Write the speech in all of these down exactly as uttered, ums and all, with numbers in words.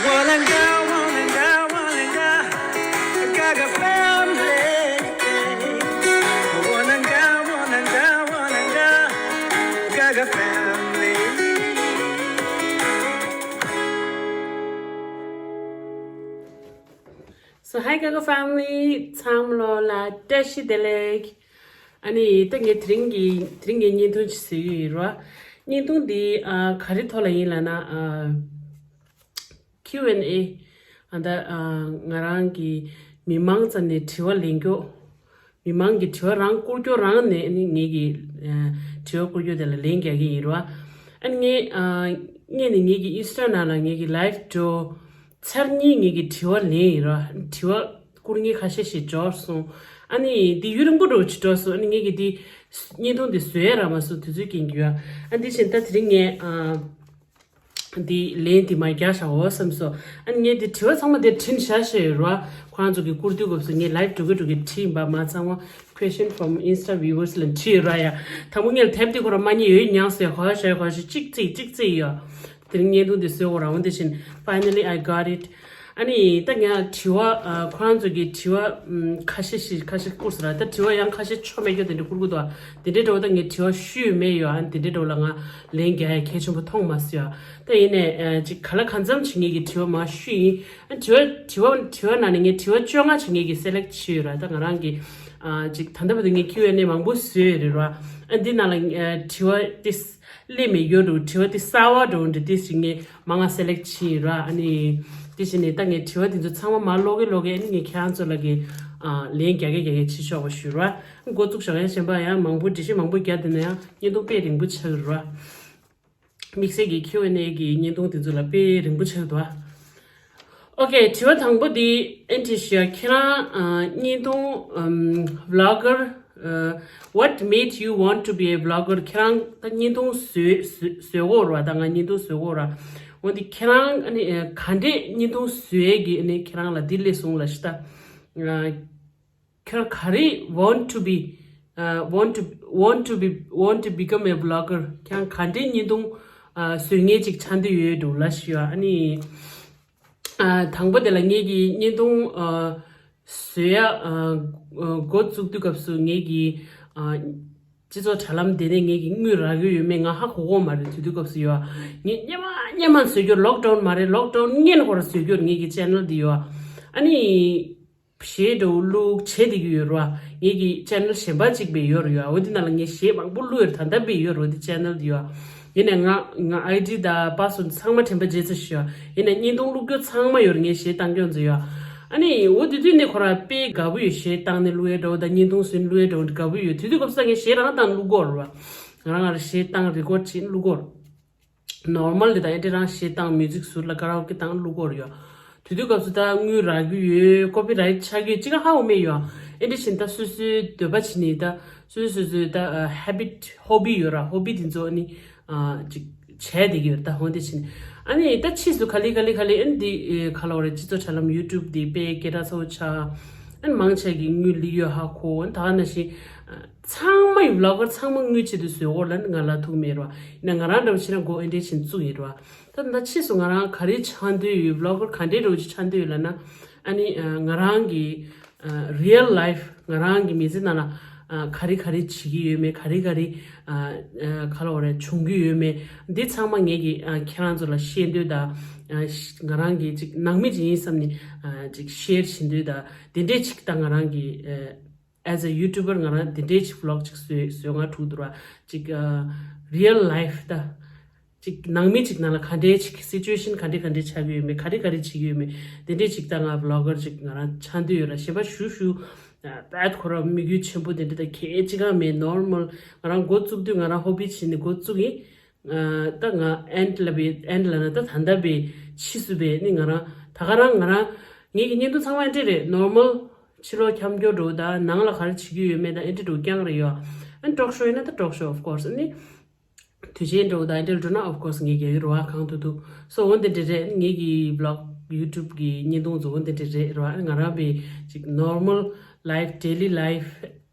Wananga, wananga, wananga, Gaga family. Wananga, wananga, wananga, Gaga family. So, hi Gaga family, ཚང་མ་ལོ་ལ་བཀྲ་ཤིས་བདེ་ལེགས། ཨ་ནི་ད་ངས་དེ་རིང་གི་དེ་རིང་གི་བརྙན་ཐུང་ཅིག་བཟོས་ཡོད་རེད་བ། བརྙན་ཐུང་འདི་ཨ་ག་རེ་ཐོག་ལ་ཡིན་ལབ་ན། ཨ་Q and A། ཨ་ད་ཨ་ང་རང་གི་མི་མང་རྩ་ནས་དྲི་བ་ལེན་རྒྱུ། མི་མང་གི་དྲི་བ་རང་བསྐུར་རྒྱུ་རང་ནས་ཨ་ནི་ངེད་ཀྱི་ཨ་དྲི་བ་བསྐུར་རྒྱུ་དེ་ལ་ལན་རྒྱག་གི་ཡིན་རེད་བ། ཨ་ནི་ངས་ཨ་ངས་ནི་ངེད་ཀྱི་ཨིན་སི་ཊ་ནང་ལ་ངེད་ཀྱི་ལའེབ་འགྲོ། ཚར་གཉིས་ངེད་ཀྱི་དྲི་བ་ལེན་ཡིན་ར། དྲི་བ་བསྐུར་མཁན་ཁ་ཤས་ཤིག་འབྱོར་སོང་། ཨ་ནི་འདི་ཡུན་རིང་པོ་འགྲོ་ཅིག་འགྲོ་སོང་། ཨ་ནི་ངེད་ཀྱི་འདི་བརྙན་ཐུང་འདི་བཟོ་ཡ་རག་མ་སོང་། དུས་ཚོད་རྐྱེན་གྱིས་ཡ། ཨ་འདི་བཞིན་ད་དེ་རིང་ངས་ཨ་འདི་ལན་འདི་མ་རྒྱག་བཞག་འོ་བསམ་སོང་། ཨ་ནི་ངས་འདི་དྲི་བ་ཚང་མ་འདིར་བྲིས་བཞག་བཞག་ཡོད་ར། ཁོ་རང་ཚོ་གི་བསྐུར་དུས་སྐབས་སུ་ངས་ལའེབ་འགྲོ་གི་འགྲོ་གི་བྲིས་ཡིན་པ། མ་ཚང་མ་Question from Insta viewers ལ་བྲིས་ཡོད་ར་ཡ། དང་པོ་ངས་དེབ་འདི་ཁོ་ར་མ་རྙེད་ཡོད་མྱངས་སོང་ཡ། གོ་ཡ་བཞག་གོ་ཡ་བཞག་གཅིག་བརྩིས་གཅིག་བརྩིས་ཡོད། དེ་རིང་བརྙན་ཐུང་འདི་བཟོས་འོ་རང་དེ་བཞིན། Finally I got it. ཨ་ནི་ད་ངས་དྲི་བ་ཨ་ཁོ་རང་ཚོ་གི་དྲི་བ་ཨམ་ཁ་ཤས་ཤིག་ཁ་ཤས་བསྐུར་སོང་ར། ད་དྲི་བ་ཡང་ཁ་ཤས་ཆོ་མེད་རྒྱུ་དེ་འདྲ་བསྐུར་གི་འདུག་ཨ། དེ་འདྲའི་འདྲ་བོ་ད་ངས་དྲི་བ་ཞུས་མེད་ཡོད་ཨ། དེ་འདྲའི་འདྲ་བོ་ལ་ང་ལན་རྒྱག་ཡ་གལ་ཆེན་པོ་མཐོང་མ་སོང་ཡ། ད་ཡིན་ནའི་ཨ་ཅིག་ག་ལ་གང་འཚམ་ཅིག་ངེད་ཀྱི་དྲི་བ་མར་ཞུས་ཡིན། ཨ་དྲི་བ་དྲི་བ་དྲི་བ་ནང་ནས་ངས་དྲི་བ་བཅོ་ལྔ་ཅིག་ངེད་ཀྱི་སེ་ལེག་བྱས་ཡོད་ར། ད་ང་རང་གི་ཨ་ཅིག་ད་ལྟ་བར་དུ་ངས་Q and A མང་པོ་བཟོས་ཡོད་རེད་ར། ཨ་འདི་ནང་ལ་ཨ་དྲི་བ་དེ་སླེབས་མེད་ཡོད་འགྲོ། དྲི་བ་དེ་གསར་བ་འགྲོ་འདྲ་དེ་ཞིག་ངས་མང་ང་སེ་ལེག་བྱས་ར། ཨ་ནི་དེ་བཞིན་ནས་ད་ངས་དྲི་བ་དེ་ཚོ་ཚང་མ་མར་ཀློག་གི་ཀློག་གི། ཨ་ནི་ངས་ཁྱེད་རང་ཚོ་ལ་གི་ཨ་ལན་རྒྱག་གི་རྒྱག་གི་བྱེད་ཆོག་པ་ཞུ་ར། འགོ་བཙུགས་བཞག་ཡ་གཞན་པ་ཡང་མང་པོ་འགྲེལ་བཤད་མང་པོ་རྒྱག་དེ་ན་ཡང་བརྙན་ཐུང་དཔེ་རིང་པོ་ཆགས་ར། དམིགས་བསལ་གྱི་Q and A གི་བརྙན་ཐུང་དེ་ཚོ་ལ་དཔེ་རིང་པོ་ཆགས་འདུག་ཨ། Okay དྲི་བ་དང་པོ་འདི་ཨེ་འདྲ་ཞིག་ཁྱེད་རང་ཨ་བརྙན་ཐུང་ཨམ་vlogger ཨ་what made you want to be a vlogger? ཁྱེད་རང་ད་བརྙན་ཐུང་བཟོས་བཟོས་བཟོས་འོ་ར། ད་ང་བརྙན་ཐུང་བཟོས་འོ་ར། འོ་འདི་ཁྱེད་རང་ཨ་ནི་ཨ་ག་འདྲས་བརྙན་ཐུང་བཟོས་ཡས་ཀྱི་ཨ་ནི་ཁྱེད་རང་ལ་འདི་སླེབས་སོང་ལབ་ཤི་ད། ཨ་ཁྱོད་ག་རེ་want to be ཨ་want to want to be want to become a vlogger? ཁྱོད་ག་འདྲའི་བརྙན་ཐུང་ཨ་བཟོ་མཁན་ཅིག་ཆགས་འདོད་ཡོད་འདུག་ལབ་ཤི་ཡ། ཨ་ནི་ཨ་དང་པོ་དེ་ལ་ངེད་ཀྱི་བརྙན་ཐུང་ཨ་བཟོ་ཡ་ཨ་འགོ་བཙུགས་དུས་སྐབས་སུ་ངེད་ཀྱི་ཨ་སྤྱི་ཚོགས་དྲ་ལམ་དེ་ནས་ངེད་ཀྱི་དངུལ་རག་གི་ཡོད་མེད་ང་ཧ་གོ་གོ་མ་རེད། དུས་དུས་སྐབས་སུ་ཡོད། ངས་སྔོན་མ་སྔོན་མ་བཟོས་རྒྱུར་ལོག་ཌའུན་མ་རེད། ལོག་ཌའུན་སྔོན་ཁོ་ར་བཟོས་རྒྱུར་ངེད་ཀྱི་ཆེ་ནལ་འདི་ཡོད། ཨ་ནི་གཞས་འདྲ་བོ་བླུག་བྱེད་བསྡད་ཀྱི་ཡོད་རེད་བ། ངེད་ཀྱི་ཆེ་ནལ་གཞན་པ་གཅིག་པའི་ཡོད་རེད་ཡ། འོ་དེ་ནང་ལ་ངས་གཞས་མང་པོ་བླུག་ཡོད་རེད། ད་ལྟ་པའི་ཡོད་རེད་འོ་དེ་ཆེ་ནལ་འདི་ཡོད། ཡིན་ནའི་ང་ང་ཨའི་ཌི་དང་པ་སི་ཝཱཌ་ཚང་མ་དྲན་པ་བརྗེད་ཚར་ཤག་ཡ། ཡིན་ནའི་བརྙན་ཐུང་བླུག་རྒྱུ་ཚང་མ་ཡོད་རེད། ངས་གཞས་བཏང་རྒྱུ་ཚོ་ཡ། ཨ་ནི་འོ་དེ་དུས་ནས་ཁོ་རང་དཔེ་དགའ་པོ་ཡོད། གཞས་བཏང་ནས་བླུག་ཡ་འདྲ་བོ་དང་བརྙན་ཐུང་བཟོས་ནས་བླུག་ཡ་འདྲ་བོ་དགའ་པོ་ཡོད། དུས་དུས་སྐབས་སུ་ངས་གཞས་རང་བཏང་བླུག་གོ་རེད་བ། ང་རང་ང་རང་གཞས་བཏང་རེ་ཀོཌ་བྱས་ནས་བླུག་གོ་རེད། ནོར་མལ་དེ་དང་ཨེ་འདྲ་རང་གཞས་བཏང་མིའུ་ཛིག་ཟུར་ལ་ཀ་ར་ཨོ་ཀེ་བཏང་བླུག་གོ་རེད་ཡ། དུས་དུས་སྐབས་སུ་ད་དངུལ་རག་གི་ཡོད། ཀོ་པི་རའིཊ་ཆགས་ཀྱི་ཡོད་ཅི་ག་ཧ་གོ་མེད་ཡ། ཨེ་འདྲ་བྱས་ནས་ད་སོ་སོའི་འདོད་པ་བྱས་ནས་ད་སོ་སོ་སོ་སོའི་ད་ཧེ་བིཊ་ཧོ་བི་ཡོད་ར། ཧོ་བི་དེ་ཚོ་ཨ་ནི་ཅིག་བྱས་བསྡད་ཀྱི་ཡོད། ད་འོ་དེ་བྱས་ནས་ཨ་ནི་ད་ཕྱིས་སུ་ག་ལེ་ག་ལེ་ག་ལེ་ཨ་ནི་འདི་ག་ལ་བ་རེད། སྤྱི་ཚོགས་དྲ་ལམ་ཡུ་ཊུབ་འདི་དཔེ་སྐད་གྲགས་ཚ་བོ་ཆགས། ཨ་ནི་མང་ཆེ་གི་དངུལ་སླེབས་ཡོད་ཧ་གོ། ཨ་ནི་ད་ག་ནང་བཞིན་ཚང་མ་ཡི་བི་ལོག་གར་ཚང་མ་དངུལ་ཆེད་དུ་བཟོས་འོ་ལ་ནི་ང་ལ་ཐུག་མེད་ར། ཡིན་ན་ང་རང་འདྲ་བོ་བྱས་ན་མགོ་ཨེ་འདྲས་བྱས་ནས་བཙུགས་ཡིན་ར། ད་ད་ཕྱིས་སུ་ང་རང་ག་རེ་ཆགས་འདོད་ཡོད། བི་ལོག་གར་ག་འདྲས་འདྲ་བོ་ཅིག་ཆགས་འདོད་ཡོད་ལབ་ན། ཨ་ནི་ང་རང་གི་རི་ཡལ་ལའིཕ་ང་རང་གི་མི་ཚེ་ནང་ལ་ག་རེ་ག་རེ་བྱེད་ཀྱི་ཡོད་མེད། ག་རེ་ག་རེ་ག་ལ་བ་རེད་བྱུང་གི་ཡོད་མེད། འདི་ཚང་མ་ངེད་ཀྱི་ཁྱེད་རང་ཚོ་ལ་བཤད་འདོད་དང་ང་རང་གི་ཅིག་ནང་མི་ཅིག་ཡིན་བསམ་ནས་ཅིག་ཤེར་བྱེད་འདོད་དང་དེ་འདྲས་ཅིག་ད་ང་རང་གི་As a YouTuber ང་རང་དེ་འདྲའི་ཅིག་བི་ལོག་ཅིག་བཟོས་བཟོས་ང་ཐུག་འདུག་ར། ཅིག་རི་ཡལ་ལའིཕ་ད་ཅིག་ནང་མི་ཅིག་ནང་ལ་ག་འདྲའི་ཅིག་སི་ཅུ་ཨེ་ཤན་ག་འདྲའི་ག་འདྲའི་ཆགས་ཀྱི་ཡོད་མེད། ག་རེ་ག་རེ་བྱེད་ཀྱི་ཡོད་མེད། དེ་འདྲའི་ཅིག་ད་ང་བི་ལོག་གར་ཅིག་ང་རང་ཆགས་འདོད་ཡོད་ར། གཞན་པ་ཞུ་ཞུ་བད་ཁོ་ར་དམིགས་ཡུལ་ཆེན་པོ་དེ་འདྲ་ད་གལ་ཅི་གང་མེད། ནོར་མལ་ང་རང་འགོ་བཙུགས་དུས་ང་རང་ཧོ་བི་བྱས་ནས་འགོ་བཙུགས་ཡིན། ད་ང་ཨེན་ཌི་ལ་བས་ཨེན་ཌི་ལ་ན་ད་ད་ལྟ་བས་ཕྱིས་སུ་བས་ནི་ང་རང་ད་ག་རང་ང་རང་ངེད་ཀྱི་བརྙན་ཐུང་ཚང་མ་ཨེ་འདྲ་རེད། ནོར་མལ་ཕྱི་ལོགས་འཁྱམ་སྐྱོར་འགྲོ་ད་ནང་ལ་ག་རེ་བྱེད་ཀྱི་ཡོད་མེད་ད་ཨེ་འདྲ་འགྲོ་རྐྱང་རེད་ཡོད། ཨ་ནི་ཊོག་ཤོ་ཡིན་ན་ད་ཊོག་ཤོ་of course ཨ་ནི་དུས་ཆེན་འགྲོ་ད་ཨེ་འདྲ་འགྲོ་ན་of course ངེད་ཀྱི་རེད་བ་གང་ཐུབ་ཐུབ་སོ་འོ་འདི་འདྲ་རེད། ངེད་ཀྱི་བི་ལོག་ཡུ་ཊུབ་ཀྱི་བརྙན་ཐུང་ཚོ་འོ་འདི་འདྲ་རེད་རེད་བ། ཨ་ནི་ང་རང་བས་ཅིག་ནོར་མལ་ལའིཕ་ཌེ་ལི་ལའིཕ་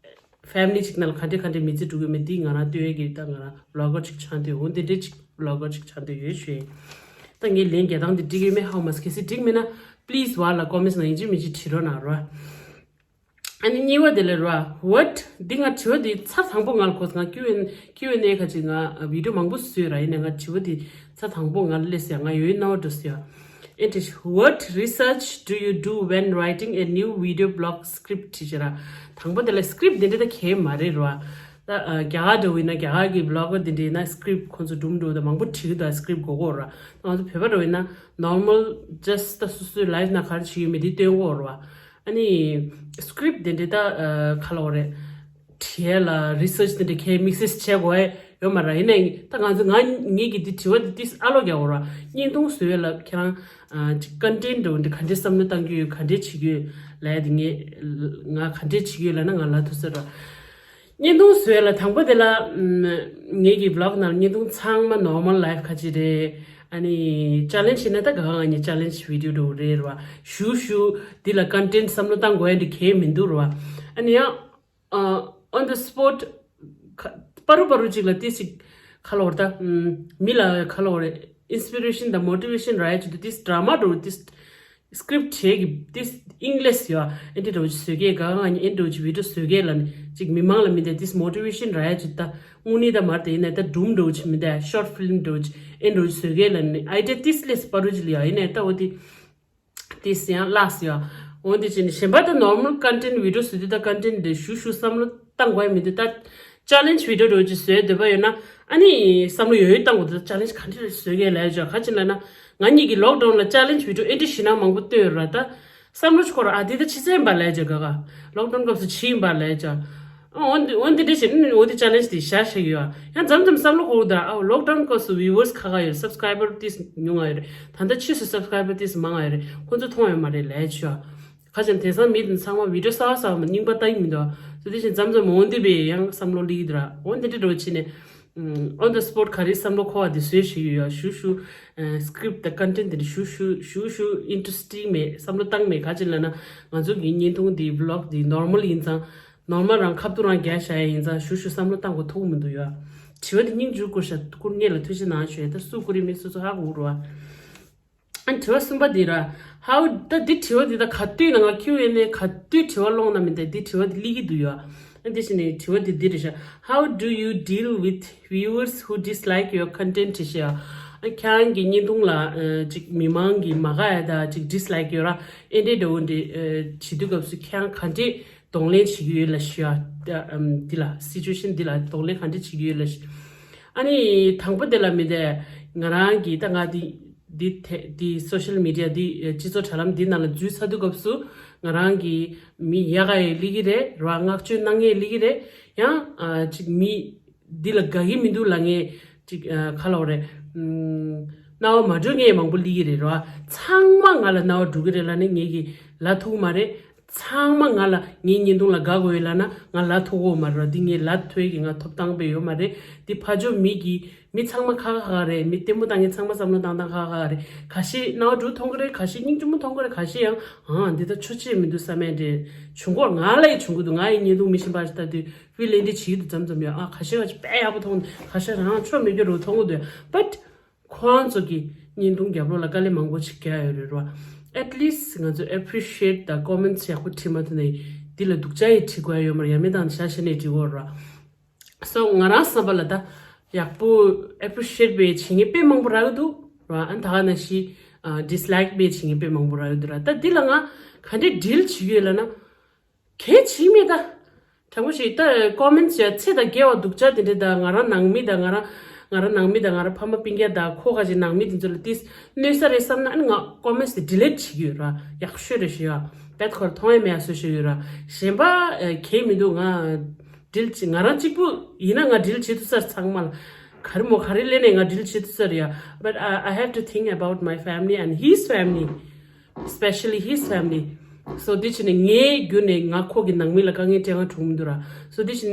ཕེ་མི་ལི་ཅིག་ནང་ལ་ག་འདྲ་ག་འདྲ་མི་ཚེ་འགྲོ་གི་མེད་འདི་ང་རང་ལྟོས་ཡས་ཀྱི་ད་ང་རང་བི་ལོག་གར་ཅིག་ཆགས་འདོད། འོ་འདི་འདྲ་ཅིག་བི་ལོག་གར་ཅིག་ཆགས་འདོད་ཡོད་ཞུ་ཡིན། ད་ངས་ལན་རྒྱག་སྟངས་དེ་འགྲིག་ཡོད་མེད་ཧ་གོ་མ་སོང་། གལ་སྲིད་འགྲིག་མེད་ན་please་བ་ལ་ཀོ་མེན་ཊི་ནང་ཡིན་གཅིག་མིན་གཅིག་བྲིས་རོགས་གནང་རོགས། ཨ་ནི་གཉིས་པ་དེ་ལ་རོ། What? འདི་ང་དྲི་བ་འདི་ཚར་དང་པོ་ང་ལ་གོ་སོང་། ང་Q and Q and A ཁ་ཅིག་ང་video་མང་པོ་བཟོས་ར། ཡིན་ནའི་ང་དྲི་བ་འདི་ཚར་དང་པོ་ང་ལ་སླེབས་སོང་། ང་ཡོད་ནའོ་འགྲོ་སོང་། And what research do you do when writing a new video blog script? བྲིས་བྱས་ར། དང་པོ་དེ་ལ་script་འདི་འདྲ་ད་གལ་མ་རེད་རོ། ད་རྒྱ་གར་འདྲ་བོ་ཡིན་ན་རྒྱ་གར་གྱི་blogger་འདི་འདྲ་ཡིན་ན་script་ཁོང་ཚོ་སྒྲུང་འགྲོ་ད་མང་པོ་བྲིས་ད་script་དགོས་གོ་ར། ང་ཚོ་བོད་པ་འདྲ་བོ་ཡིན་ན་normal just་ད་སོ་སོའི་life་ནང་ག་རེ་བྱེད་ཡོད་མེད་འདི་སྟོན་གོ་ར། ཨ་ནི་script་དེ་འདྲ་ད་ཨ་ག་ལབ་དགོས་རེད། བྲིས་ཡས་ལ་research་དེ་འདྲ་གས་དམིགས་བསལ་བྱེད་དགོས་ཡས་ཡོད་མ་རེད། ཡིན་ནའི་ད་ང་ཚོ་ང་ངེད་ཀྱི་འདི་དྲི་བ་འདི་ཏིས་ཨ་ལོ་རྒྱག་དགོས་ར། བརྙན་ཐུང་བཟོ་ཡས་ལ་ཁྱེད་རང་ཨ་ཅིག་content་འདྲ་བོ་འདི་ག་འདྲས་བསམ་བློ་བཏང་གི་ཡོད། ག་འདྲས་བྱེད་ཀྱི་ཡོད་ལབ་ཡས་དེ་ངས་ང་ག་འདྲས་བྱེད་ཀྱི་ཡོད་ལབ་ན་ང་ལབ་ཐུབ་ས་ར། བརྙན་ཐུང་བཟོ་ཡས་ལ་དང་པོ་དེ་ལ་ངེད་ཀྱི་vlog་ནང་བརྙན་ཐུང་ཚང་མ་normal life་ཁ་ཅིག་རེད། ཨ་ནི་challenge་ཡིན་ན་ད་ག་ག་ང་གཉིས་challenge་video་འདྲ་བོ་རེད་ར། ཞུ་ཞུ་འདི་ལ་content་བསམ་བློ་བཏང་དགོས་ཡས་འདི་གས་མི་འདུག་ར། ཨ་ནི་ཡང་ཨ་on the spot་ཁ་པ་རུ་པ་རུ་ཅིག་ལ་ཏིས་ཅིག་ག་ལབ་དགོས་རེད་ད། མི་ལ་ག་ལབ་དགོས་རེད། inspiration་དང་motivation་རག་ཡས་ཅིག་འདུག་ཏིས་drama་འདྲ་བོ་ཏིས་script་བྱས་ཀྱི་ཏིས་English་ཡོད་ཨ་འདི་འདྲ་བོ་ཅིག་བཟོ་གས། ག་ག་ང་གཉིས་ཨེ་འདྲ་བོ་ཅིག་video་བཟོ་གས་ལབ་ནས་ཅིག་མི་མང་ལ་མི་འདྲ་ཏིས་motivation་རག་ཡས་ཅིག་ད་དངོས་གནས་ད་མར་དེ་ཡིན་ནའི་ད་སྒྲུང་འདྲ་བོ་ཅིག་མི་འདྲ་short film་འདྲ་བོ་ཅིག་ཨེ་འདྲ་བོ་ཅིག་བཟོ་གས་ལབ་ནས་idea་ཏིས་སླེབས་པ་རུ་ཅིག་ལ་ཡ། ཡིན་ནའི་ད་འོ་དེ་ཏིས་ཡང་ལགས་སོ་ཡ། འོ་འདི་བྱས་ནས་གཞན་པ་ད་normal content་video་བཟོ་དུས་ད་content་འདི་ཞུ་ཞུ་བསམ་བློ་བཏང་དགོས་ཡས་མི་འདུག་ད་challenge video་འདྲ་བོ་ཅིག་བཟོ་འདོད་པ་ཡོད་ན་ཨ་ནི་བསམ་བློ་ཡོད་ཡོད་བཏང་དགོས་འདུག་ད་challenge་ག་འདྲ་བཟོ་གས་ལབ་ཡས་ཅིག་ག་ཅིག་ལབ་ན་ང་གཉིས་ཀྱི་lockdown་ལ་challenge་video་ཨེ་འདྲ་ཞེ་དྲག་མང་པོ་བཏོན་ཡོད་ར། ད་བསམ་བློ་ཅིག་འཁོར་ར། ཨ་འདི་ད་ཕྱི་ཚེ་ཡིན་པ་ལབ་ཡས་ཅིག་ག་ག་lockdown་སྐབས་སུ་ཕྱི་ཡིན་པ་ལབ་ཡས་ཅིག་འོ་འདི་འོ་འདི་འདྲ་བྱས་ནས་འོ་འདི་challenge་དེ་བཞག་བཞག་ཡོད་ཨ། ཡང་མཚམས་མཚམས་བསམ་བློ་འཁོར་ད་ཨ་lockdown་སྐབས་སུ་viewers་ཁ་ཁ་ཡོད་རེད། subscriber་ཏིས་ཉུང་ང་ཡོད་རེད། ད་ལྟ་ཕྱིས་སུ་subscriber་ཏིས་མང་ང་ཡོད་རེད། ཁོ་ཚོ་མཐོང་ཡོད་མ་རེད་ལབ་ཡས་ཅིག་ཁ་ཅིག་དེང་སང་མི་དེ་ཚང་མ་video་གསར་པ་གསར་པ་རྙིང་པ་ལྟ་གི་མི་འདུག་ཨ། སོ་དེ་བཞིན་མཚམས་མཚམས་འོ་འདི་བས་ཡང་བསམ་བློ་སླེབས་ཀྱི་འདུག་ར། འོ་འདི་འདྲ་འདྲ་བོ་བྱས་ནས་on the spot་ག་རེ་བསམ་བློ་འཁོར་བ་དེ་བཟོས་བཞག་ཡོད་ཡ། ཞུ་ཞུ་script་དང་content་དེ་འདྲ་ཞུ་ཞུ་ཞུ་ཞུ་interesting་མེད། བསམ་བློ་བཏང་མེད། ག་ཅིག་ལབ་ན་ང་ཚོ་གི་བརྙན་ཐུང་འདི་vlog་འདི་normal་ཡིན་ཙང་normal་རང་ཁ་ཐུག་རང་རྒྱག་བཞག་ཡ་ཡིན་ཙང་ཞུ་ཞུ་བསམ་བློ་བཏང་དགོས་ཐུག་མི་འདུག་ཡ། དྲི་བ་དེ་སྙིང་རྗེ་བསྐུར་ཤག་བསྐུར་མཁན་ལ་ཐུགས་རྗེ་གནང་ཞུ་ཡ། ད་སུ་བསྐུར་ཡིན་མིན་སོ་སོ་ཧ་གོ་རུ་བ། ཨ་དྲི་བ་གསུམ་པ་འདི་ར། How ད་འདི་དྲི་བ་འདི་ད་ག་དུས་ནང་ང་Q and A་ག་དུས་དྲི་བ་སློང་ན་མི་འདུག་འདི་དྲི་བ་འདི་སླེབས་ཀྱི་འདུག་ཡ། ཨ་འདི་བྱས་ནས་དྲི་བ་འདི་འདི་རེད་ཤག How do you deal with viewers who dislike your content? བྲིས་ཤག་ཨ་ཁྱེད་རང་གི་བརྙན་ཐུང་ལ་ཨ་ཅིག་མི་མང་གིས་མ་དགའ་ཡ་ད་ཅིག་dislike་ཡོད་ར། ཨེ་འདྲས་འདྲ་བོ་འདི་ཨ་བྱེད་དུས་སྐབས་སུ་ཁྱེད་རང་ག་འདྲས་གདོང་ལེན་བྱེད་ཀྱི་ཡོད་ལབ་ཤག་ཨ་འདི་ལ་situation་འདི་ལ་གདོང་ལེན་ག་འདྲས་བྱེད་ཀྱི་ཡོད་ལབ་ཤག་ཨ་ནི་དང་པོ་དེ་ལ་མི་འདུག་ང་རང་གིས་ད་ང་འདི། འདི་ཐད་འདི་social media་འདི་ཨ་སྤྱི་ཚོགས་དྲ་ལམ་འདི་ནང་ལ་འཛུལ་ཚར་དུས་སྐབས་སུ་ང་རང་གི་མི་ཡག་ག་ཡས་སླེབས་ཀྱི་རེད་ར། བསྔགས་བརྗོད་གནང་མཁན་སླེབས་ཀྱི་རེད། ཡང་ཨ་ཅིག་མི་འདི་ལ་དགའ་གི་མི་འདུག་ལབ་མཁན་ཅིག་ཨ་ག་ལབ་དགོས་རེད། ཨམ་རྣ་བ་མ་འགྲོ་མཁན་མང་པོ་སླེབས་ཀྱི་རེད་ར། ཚང་མ་ང་ལ་རྣ་བ་འགྲོ་གི་རེད་ལབ་ནས་ངས་ཀྱིས་ལབ་ཐུབ་ཀྱི་མ་རེད། ཚང་མ་ང་ལ་ངའི་བརྙན་ཐུང་ལ་དགའ་དགོས་ཡོད་ལབ་ན་ང་ལབ་ཐུབ་ཀྱི་ཡོད་མ་རེད་ར། འདི་ངས་ལབ་ཐུབ་ཡས་ཀྱི་ང་ཐོབ་ཐང་དཔེ་ཡོད་མ་རེད། འདི་ཕར་ཕྱོགས་མི་གིས་མི་ཚང་མ་ཁ་ཁ་ཁ་རེད། མི་ལྟད་མོ་ལྟ་མཁན་ཚང་མ་བསམ་བློ་བཏང་སྟངས་ཁ་ཁ་ཁ་རེད། ཁ་ཤས་རྣ་བ་འགྲོ་མཐོང་གི་རེད། ཁ་ཤས་སྙིང་རྗེ་མོ་མཐོང་གི་རེད། ཁ་ཤས་ཡང་ཨང་འདི་ལྟ་ཆོ་ཅེས་མི་འདུག་བསམ་ཡས་འདྲ་བྱུང་གི་ཡོད་རེད། ང་ལ་ཡང་བྱུང་གི་འདུག་ང་ཡི་བརྙན་ཐུང་མི་གཞན་པ་ཞིག་ལྟ་དུས་དཔེ་ལན་འདྲ་བྱེད་ཀྱི་འདུག་མཚམས་མཚམས་ཡང་ཨ་ཁ་ཤས་ཁ་ཅིག་དཔེ་ཡག་པོ་མཐོང་། ཁ་ཤས་རང་ཆོ་མི་འགྱུར་རུ་མཐོང་གི་འདུག but ཁོ་རང་ཚོ་གི་བརྙན་ཐུང་རྒྱབ་ལོགས་ལ་དཀའ་ལས་མང་པོ་ཞིག་བརྒྱབ་ཡོད་རེད་ར། At least ང་ཚོ་appreciate་དང་comments་ཡག་པོ་བྲིས་མ་ཐུབ་ན་འདི་ལ་སྡུག་ཅག་ཡང་བྲིས་དགོས་ཡ་ཡོད་མ་རེད། ཡ་མེད་དང་བཞག་བཞག་ནས་བྲིས་དགོས་ར། So ང་རང་བསམ་པ་ལ་ད་ཡག་པོ་appreciate་བྱེད་མཁན་དཔེ་མང་པོ་རག་གི་འདུག་ར། ཨ་ད་ག་ནང་བཞིན་ཨ་dislike་བྱེད་མཁན་དཔེ་མང་པོ་རག་གི་འདུག་ར། ད་འདི་ལ་ང་ག་འདྲས་deal་བྱེད་ཀྱི་ཡོད་ལབ་ན། གལ་ཆེ་མེད་ད། དྲང་པོ་ཞིག་ད་comments་ཡ་ཚེ་དང་འགལ་བ་སྡུག་ཅག་དེ་འདྲ་ད་ང་རང་ནང་མི་དང་ང་རང་ང་རང་ནང་མི་དང་ང་རང་ཕ་མ་སྤུན་ཀྱག་དང་ཁོ་ག་ཅིག་ནང་མི་དེ་ཚོ་ལ་ཏིས་གནོད་ས་རེད་བསམ་ན་ཨ་ནི་ང་comments་དེ་delete་བྱེད་ཀྱི་ཡོད་ར། ཡག་ཤོས་རེད་ཞུ་ཡ། བེད་ཁོ་ར་མཐོང་ཡ་མེད་ཡ་བཟོ་ཞུ་ཡོད་ར། གཞན་པ་ཨ་གལ་མི་འདུག་ང་delete་བྱེད་ང་རང་གཅིག་པུ་ཡིན་ན་ང་delete་བྱེད་ཐུབ་ས་རེད། ཚང་མ་ལ་ག་རེ་མོ་ག་རེ་ལས་ནས་ང་delete་བྱེད་ཐུབ་ས་རེད་ཡ། But I, I have to think about my family and his family. Especially his family. So འདི་བྱས་ནས་ངའི་བརྒྱུད་ནས་ང་ཁོ་གི་ནང་མི་ལ་དཀའ་ངལ་སྤྲད་ང་གྲུང་མི་འདུག་ར། So འདི་བྱས་ནས་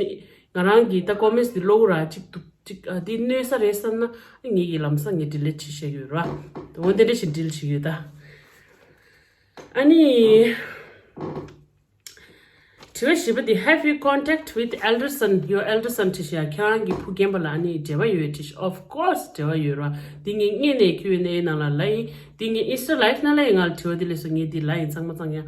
ང་རང་གིས་ད་comments་འདི་ཀློག་ར་གཅིག་འདུག་གཅིག་ཨ་འདི་གནོད་ས་རེད་བསམ་ན་ངེད་ཀྱིས་ལམ་སང་ངས་delete་བྱེད་བཞག་ཡོད་ར། འོ་འདི་འདྲ་ཞིག་delete་བྱེད་ཡོད་ད། ཨ་ནི། དྲི་བ་བཞི་པ་དེ། Have you contact with elder son? Your elder son དྲིས་ཤག་ཁྱེད་རང་གི་བུ་རྒན་པ་ལ་ཨ་ནི་འབྲེལ་བ་ཡོད་དྲིས་ཤག Of course འབྲེལ་བ་ཡོད་ར། འདི་ངས་སྔོན་ནས་ཁྱོད་ནས་ནང་ལ་ལབ་ཡིན། འདི་ངས་Insta live ནང་ལ་ཡིན། ང་ལ་དྲི་བ་འདི་སླེབས་སོང་། ངས་འདི་ལབ་ཡིན། ཚང་མ་ཚང་ཡ།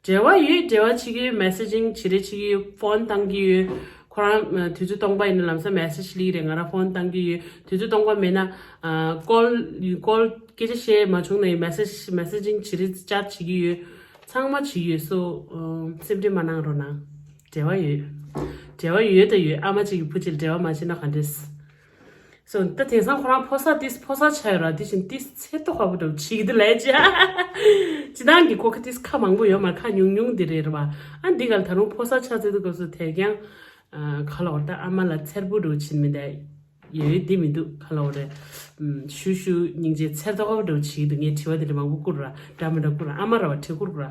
འབྲེལ་བ་ཡོད། འབྲེལ་བ་བྱེད་ཀྱི་ཡོད། messaging བྱེད་རེས་བྱེད་ཀྱི་ཡོད། ཕོན་བཏང་གི་ཡོད། ཁོ་རང་དུས་ཚོད་སྟོང་པ་ཡིན་ན་ལམ་སང་message སླེབས་ཀྱི་རེད། ང་རང་ཕོན་བཏང་གི་ཡོད། དུས་ཚོད་སྟོང་པ་མེད་ན་ཀོལ་ཀོལ་སྐད་ཆ་བཤད་མ་བྱུང་ན་ཡང་message messaging བྱེད་རེས་ཅར་བྱེད་ཀྱི་ཡོད། ཚང་མ་བྱེད་ཀྱི་ཡོད། སོ་སེམས་ཁྲལ་མ་གནང་རོགས་གནང་། འབྲེལ་བ་ཡོད། འབྲེལ་བ་ཡོད་ད་ཡོད། ཨ་མ་གཅིག་གི་བུ་གཅིག་ལ་འབྲེལ་བ་མ་བྱས་ན་ག་འདྲས། སོ་ད་དེང་སང་ཁོ་རང་ཕོ་གསར་ཏིས་ཕོ་གསར་ཆགས་ཡོད་ར། དེ་བཞིན་ཏིས་ཚེ་ཏོག་ཁ་པོ་འདྲ་བོ་བྱེད་ཀྱི་འདུག་ལས་བྱ། སྤྱི་བཏང་གི་ཁོ་ཁ་ཏིས་ཁ་མང་པོ་ཡོད་མ་རེད། ཁ་ཉུང་ཉུང་དེ་རེད་ར་བ། ཨ་འདི་ག་ལ་ད་རུང་ཕོ་གསར་ཆགས་ཚེ་དུས་སྐབས་སུ་དེ་ཀྱང་ཁ་ལོག་ད་ཨ་མ་ལ་འཚེར་པོ་འདྲ་བོ་བྱེད་མི་འདའ་ཡོད་དེ་མི་འདུག་ཁ་ལོག་རེད། ཞུ་ཞུ་སྙིང་རྗེ་འཚེར་ཏོག་ཁ་པོ་འདྲ་བོ་བྱེད་ཀྱི་འདུག་ངས་དྲི་བ་དེ་འདྲ་མང་པོ་བསྐུར་ར། འདྲ་མི་འདྲ་བསྐུར་ར། ཨ་མ་ར་བ་དྲི་བསྐུར་ར།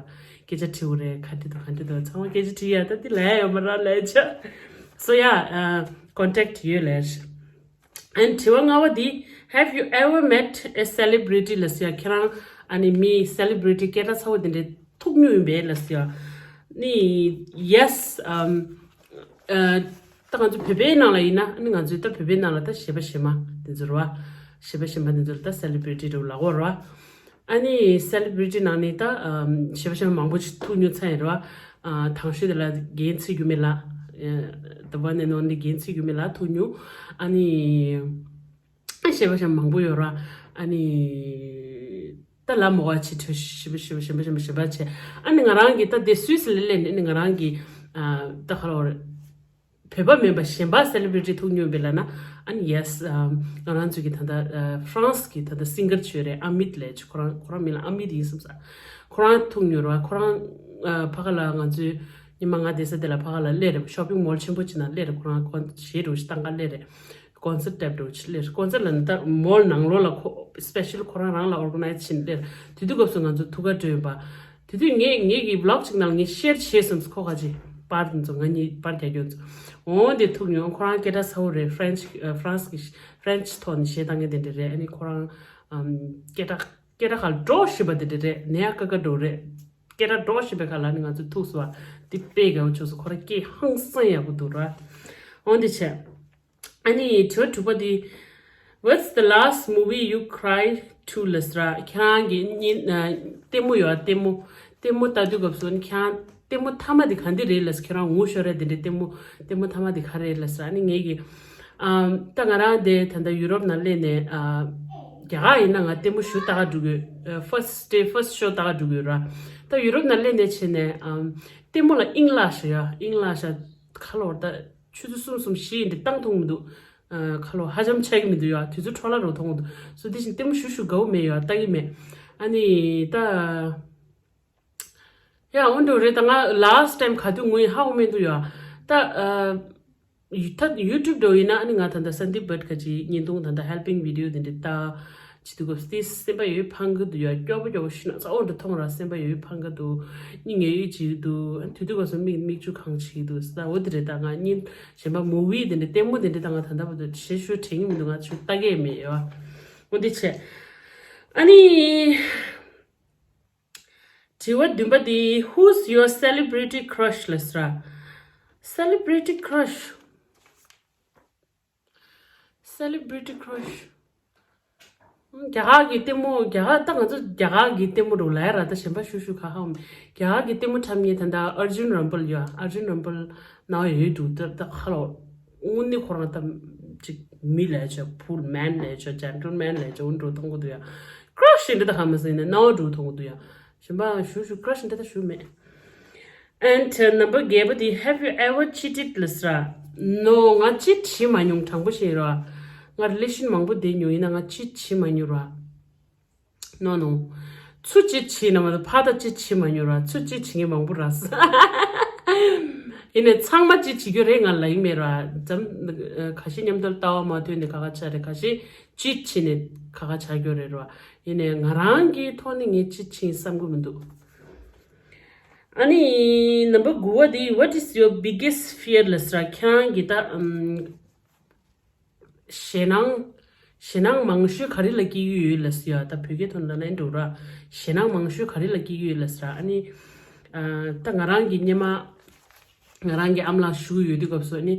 སྐད་ཆ་དྲི་བ་རེད། ག་འདྲ་འདུག་ག་འདྲ་འདུག་ཚང་མ་སྐད་ཆ་དྲི་ཡ་ད་འདི་ལས་ཡོད་མ་ར་ལས་བྱ། So yeah, contact ཡོད་ལས། And དྲི་བ་ལྔ་པ་འདི། Have you ever met a celebrity? ལ་ཟེར་ཡ། ཁྱེད་རང་ཨ་ནི་མི་celebrity སྐད་གྲགས་ཚ་བོ་དེ་འདྲའི་ཐུག་མྱོང་ཡིན་པས་ལ་ཟེར་ཡ། ནི་yes, um, uh, ད་ང་ཚོ་བོད་པའི་ནང་ལ་ཡིན་ན་ཨ་ནི་ང་ཚོའི་ད་བོད་པའི་ནང་ལ་ད་གཞས་པ་གཞས་མ་དེ་ཚོ་རེད་བ། གཞས་པ་གཞས་མ་དེ་ཚོ་ལ་ད་celebrity རེད་ལབ་ཀྱི་ཡོད་རེད་བ། ཨ་ནི་celebrity ནང་ནས་ད་གཞས་པ་གཞས་མ་མང་པོ་ཅིག་ཐུག་མྱོང་ཚར་ཡིན་རེད་བ། དང་ཤོས་དེ་ལ་རྒན་ཚེ་འགྱུར་མེད་ལགས། The one and only རྒན་ཚེ་འགྱུར་མེད་ལགས་ཐུག་མྱོང་། ཨ་ནི་གཞས་པ་གཞས་མ་མང་པོ་ཡོད་རེད་བ། ཨ་ནི་ད་ལ་མོ་བ་ཆེ་ཁྲོ་གཞས་པ་གཞས་པ་གཞས་པ་གཞས་པ་གཞས་པ་ཆེ། ཨ་ནི་ང་རང་གི་ད་དེ་སུད་སི་ལ་སླེབས་ནས་ཨ་ནི་ང་རང་གི་ད་ག་ལ་བ་རེད། བོད་པ་མིན་པ་གཞན་པ་celebrity ཐུག་མྱོང་པས་ལབ་ན། ཨ་ནི་yes, ང་རང་ཚོ་གི་ད་ལྟ་France གི་ད་ལྟ་singer ཅིག་ཡོད་རེད། ཨ་མིད་ལབ་ཅིག་ཁོ་རང་ཁོ་རང་མིང་ལ་ཨ་མིད་ཡིན་བསམ་ས། ཁོ་རང་ཐུག་མྱོང་རེད་བ། ཁོ་རང་ཕ་ག་ལ་ང་ཚོའི་ཉི་མ་ང་བསྡད་ས་དེ་ལ་ཕ་ག་ལ་སླེབས་རེད། shopping mall ཆེན་པོ་ཅིག་ནང་སླེབས་རེད། ཁོ་རང་ཁོ་གཞས་འདྲ་བོ་ཞིག་བཏང་ག་སླེབས་རེད། concert type འདྲ་བོ་ཅིག་སླེབས་རེད། concert ལབ་ན་ད་mall ནང་ལོགས་ལ་ཁོ་special ཁོ་རང་རང་ལ་organize བྱས་ནས་སླེབས་རེད། དེ་དུས་སྐབས་སུ་ང་ཚོ་ཐུག་ག་འགྲོ་ཡིན་པ། དེ་དུས་ངས་ངེད་ཀྱི་vlog ཅིག་ནང་ངས་share བྱས་སོང་། ཁོ་ཁ་ཅིག་པར་དེ་ཚོ་ང་གཉིས་པར་རྒྱག་རྒྱུ་ཚོ། འོ་དེ་ཐུག་མྱོང་། ཁོ་རང་སྐད་གྲགས་ཚ་བོ་རེད། French France གི་French ཐོག་ནས་གཞས་བཏང་མཁན་དེ་འདྲ་རེད། ཨ་ནི་ཁོ་རང་སྐད་གྲགས་སྐད་གྲགས་ཁ་ལ་འགྲོ་ཤེས་པ་དེ་འདྲ་རེད། ནས་ཡ་ཀ་ཀ་འགྲོ་རེད། སྐད་གྲགས་འགྲོ་ཤེས་པའི་ཁ་ལ་ནི་ང་ཚོ་ཐུག་སོང་བ་དེ་དཔེ་དགའ་བོ་བྱུང་སོང་། ཁོ་རང་སྐད་ཧང་སང་ཡག་པོ་འདུག་ར། འོ་དེ་བྱས། ཨ་ནི་དྲི་བ་དྲུག་པ་འདི། What's the last movie you cried to? ལབ་ས་ར། ཁྱེད་རང་གི་གཉིད་ལྟད་མོ་ཡོད་ལྟད་མོ། ལྟད་མོ་ལྟ་དུས་སྐབས་སུ་ཁྱེད་རང་ལྟད་མོ་མཐའ་མ་འདི་ག་འདི་རེད་ལབ་ས། ཁྱེད་རང་ངུ་ཤོར་ར་འདི་འདྲའི་ལྟད་མོ་ལྟད་མོ་མཐའ་མ་འདི་ག་རེད་ལབ་ས་ར། ཨ་ནི་ངེད་ཀྱི་ཨམ་ད་ང་རང་དེ་ད་ལྟ་ཡུ་རོབ་ནང་སླེབས་ནས་ཨ་རྒྱ་གར་ཡིན་ན་ང་ལྟད་མོ་ཞུ་ལྟ་ག་འགྲོ་གི་ཡོད། first day first show ལྟ་ག་འགྲོ་གི་ཡོད་ར། ད་ཡུ་རོབ་ནང་སླེབས་ནས་བྱས་ནས་ཨམ་ལྟད་མོ་ལ་དབྱིངས་ལ་ཤ་ཡ་དབྱིངས་ལ་ཤ་ཁ་ལོར་ད། ཆུ་ཚོད་གསུམ་གསུམ་བཞི་ཡིན་དེ་བཏང་ཐུབ་མི་འདུག་ཁ་ལོ་ཧ་ཅང་ཆགས་ཀྱི་མི་འདུག་ཡ། དུས་ཚོད་འཕྲོ་བརླག་འགྲོ་མཐོང་གི་འདུག་སོ་དེ་བཞིན་ལྟད་མོ་ཞུ་ཞུ་དགའ་བོ་མེད་ཡ། ལྟ་གི་མེད། ཨ་ནི་ད་ཡ་འོན་འགྲོ་རེད། ད་ང་last time ག་དུས་ངུ་ཡིན་ཧ་གོ་མི་འདུག་ཡ། ད་ད་YouTube འགྲོ་ཡིན་ན་ཨ་ནི་ང་ད་ལྟ་Sandeep Bhatt ག་ཅིག་བརྙན་ཐུང་ད་ལྟ་helping video དེ་འདྲ་ལྟ། བྱེད་དུས་སྐབས་སུ་དེ་སེམས་པ་ཡོད་ཕངས་ཀྱི་འདུག་ཡ། སྐྱོ་པོ་སྐྱོ་པོ་ཞུ་ན་ཚ་བོ་འདྲ་མཐོང་ར། སེམས་པ་ཡོད་ཕངས་ཀྱི་འདུག་སྙིང་ཡོད་ཡོད་བྱེད་ཀྱི་འདུག་དུས་དུས་སྐབས་སུ་མིག་མིག་ཆུ་གང་བྱེད་ཀྱི་འདུག་ཟེར། འོ་དེ་རེད། ད་ང་གཉིས་གཞན་པ་movie དེ་འདྲ་ལྟད་མོ་དེ་འདྲ་ད་ང་ད་ལྟ་བར་དུ་ཞེ་ཞུ་དྲན་གྱི་མི་འདུག་ང་ཚོ་ལྟ་གི་མེད་ཡ། འོ་དེ་བྱས། ཨ་ནི་དྲི་བ་བདུན་པ་དེ། Who's your celebrity crush? ལབ་ས་ར། Celebrity crush? Celebrity crush. རྒྱ་གར་གྱི་ལྟད་མོ། རྒྱ་གར་ད་ང་ཚོ་རྒྱ་གར་གྱི་ལྟད་མོ་རུ་ལ་ཡ་ར། ད་གཞན་པ་ཞུ་ཞུ་ག་ཧ་མ། རྒྱ་གར་གྱི་ལྟད་མོ་འཁྲབ་མཁན་ད་ལྟ་Arjun Rampal ཡོད། Arjun Rampal ནའོ་ཡོད་འདུག་ད་ད་ཁ་ལོ་དངོས་གནས་ཁོ་རང་ད་ཅིག་མི་ལས་ཆོག full man ལས་ཆོག gentleman ལས་ཆོག་འགྲོ་གཏོང་གི་འདུག་ཡ། crush ཡིན་འདྲ་ད་ཧ་མ་སེང་ན་ནའོ་འགྲོ་གཏོང་གི་འདུག་ཡ། གཞན་པ་ཞུ་ཞུ་crush འདྲ་ད་ཞུ་མེད། And number བརྒྱད་པ་དེ། Have you ever cheated? ལབ་ས་ར། No, ང་cheat བྱེད་མ་མྱོང་། དྲང་པོ་བཤད་ར། ང་relation མང་པོ་བསྡད་མྱོང་། ཡིན་ན་ང་cheat བྱེད་མ་མྱོང་ར། No, no. ཚུར་cheat བྱེད་ན་མ་གཏོགས་ཕར་ད་cheat བྱེད་མ་མྱོང་ར། ཚུར་cheat བྱེད་མཁན་མང་པོ་ར། ཡིན་ནའི་ཚང་མ་cheat བྱེད་རྒྱུ་རེད་ང་ལབ་ཀྱི་མེད་ར། འཛམ་ཁ་ཤས་མཉམ་དུ་ལྟ་བ་མ་མཐུན་ནས་ཁ་ཁ་ཆགས་རེད། ཁ་ཤས་cheat བྱེད་ནས་ཁ་ཁ་ཆགས་རྒྱུ་རེད་ར། ཡིན་ནའི་ང་རང་གི་ཐོག་ནས་ངས་cheat བྱེད་བསམ་གྱི་མི་འདུག་ཨ་ནི་number དགུ་པ་དེ། What is your biggest fear? ལབ་ས་ར། ཁྱེད་རང་གི་ད་ཨམ་ཞེད་སྣང་ཞེད་སྣང་མང་ཤོས་ག་རེ་ལ་སྐྱེ་གི་ཡོད་ལབ་ས་ཡ། ད་བོད་སྐད་ཐོག་ནས་ལབ་ན་འགྲོ་ར། ཞེད་སྣང་མང་ཤོས་ག་རེ་ལ་སྐྱེ་གི་ཡོད་ལབ་ས་ར། ཨ་ནི་ཨ་ད་ང་རང་གི་སྔོན་མ་ ང་རང་གི་ཨ་མ་ལགས་བཞུགས་ཡོད་དུས་སྐབས་སུ་ནི་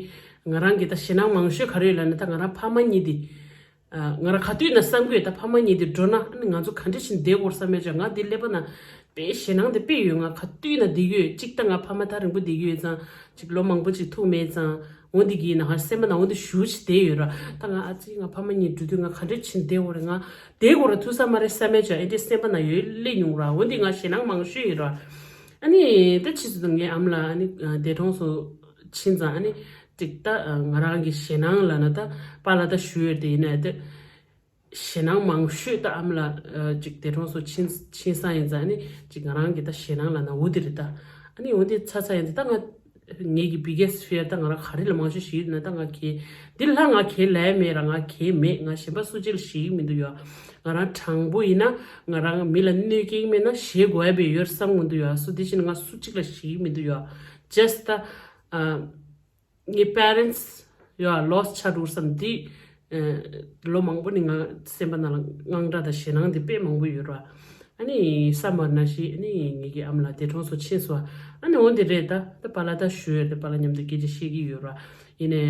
ང་རང་གི་ད་ཞེད་སྣང་མང་ཤོས་ག་རེ་ཡོད་ལབ་ན། ད་ང་རང་ཕ་མ་གཉིས་དེ། ཨ། ང་རང་ག་དུས་ན་བསམ་གྱི་ཡོད། ད་ཕ་མ་གཉིས་དེ་འགྲོ་ན་ཨ་ནི་ང་ཚོ་ག་འདྲ་ཞིག་བསྡད་དགོས་བསམ་ཡ་ཅིག་ང་དེ་ཀླད་པ་ན་དཔེ་ཞེད་སྣང་དེ་དཔེ་ཡོད། ང་ག་དུས་ན་བསྡད་ཀྱི་ཡོད། གཅིག་ད་ང་ཕ་མ་ཐག་རིང་པོ་བསྡད་ཀྱི་ཡོད་ཙང་། གཅིག་ལོ་མང་པོ་ཅིག་ཐུག་མེད་ཙང་། འོ་འདི་གི་ན་ཧར་སེམས་པ་ན་འོ་འདི་ཞུ་ཅིག་བསྡད་ཡོད་ར། ད་ང་ཨ་ཙི་ང་ཕ་མ་གཉིས་འགྲོ་དུས་ང་ག་འདྲ་ཕྱིན་བསྡད་དགོས་རེད། ང་བསྡད་དགོས་ར་ཐུག་ས་མ་རེད་བསམ་ཡ་ཅིག་ཨེ་འདྲའི་སེམས་པ་ན་ཡོད་སླེབས་མྱོང་ར། འོ་འདི་ང་ཞེད་སྣང་མང་ཤོས་ཡོད་ར། ཨ་ནི་ད་ཕྱིས་སུ་ངའི་ཨ་མ་ལགས་ཨ་ནི་འདས་གྲོངས་སུ་ཕྱིན་ཙང་ཨ་ནི་ཅིག་ད་ང་རང་གི་ཞེད་སྣང་ལབ་ན་ད་པཱ་ལགས་ད་བཞུགས་ཡོད་དེ་ཡིན་ན་ད། ཞེད་སྣང་མང་ཤོས་ད་ཨ་མ་ལགས་ཅིག་འདས་གྲོངས་སུ་ཕྱིན་ཕྱིན་ས་ཡིན་ཙང་ཨ་ནི་ཅིག་ང་རང་གི་ད་ཞེད་སྣང་ལབ་ན་འོ་དེ་རེད་ད། ཨ་ནི་འོ་དེ་ཚ་ཚ་ཡིན་ཙང་ད་ང་ངེད་ཀྱི་biggest fear ད་ང་རང་ག་རེ་ལ་མང་ཤོས་ཞིག་ཡོད་ན་ད་ང་གལ་འདི་ལ་ང་གལ་ལས་མེད་ར། ང་གལ་མེད། ང་གཞན་པ་སུ་གཅིག་ལ་ཞེད་ཀྱི་མི་འདུག་ཡ། ང་རང་དྲང་པོ་ཡིན་ན་ང་རང་མི་ལ་གནོད་སྐྱེལ་གྱི་མེད་ན་ཞེད་དགོས་ཡ་བས་ཡོད་བསམ་གྱི་མི་འདུག་ཡ། སོ་དེ་བཞིན་ང་སུ་གཅིག་ལ་ཞེད་ཀྱི་མི་འདུག་ཡ། just ད་ཨ། ངའི་parents ཡོད་loss ཆགས་འགྲོ་བསམ་དེ། ཨ། ལོ་མང་པོ་ནས་ང་སེམས་པ་ནང་ལ་དངངས་སྐྲག་དང་ཞེད་སྣང་དེ་དཔེ་མང་པོ་ཡོད་ར། ཨ་ནི་ས་མར་ན་ཤི་ཨ་ནི་ངེད་ཀྱི་ཨ་མ་ལགས་འདས་གྲོངས་སུ་ཕྱིན་སོང་། ཨ་ནི་འོ་འདི་རེད་ད། ད་པཱ་ལགས་ད་བཞུགས་ཡོད་རེད། པཱ་ལགས་མཉམ་དུ་སྐད་ཆ་བཤད་ཀྱི་ཡོད་ར། ཡིན་ནའི་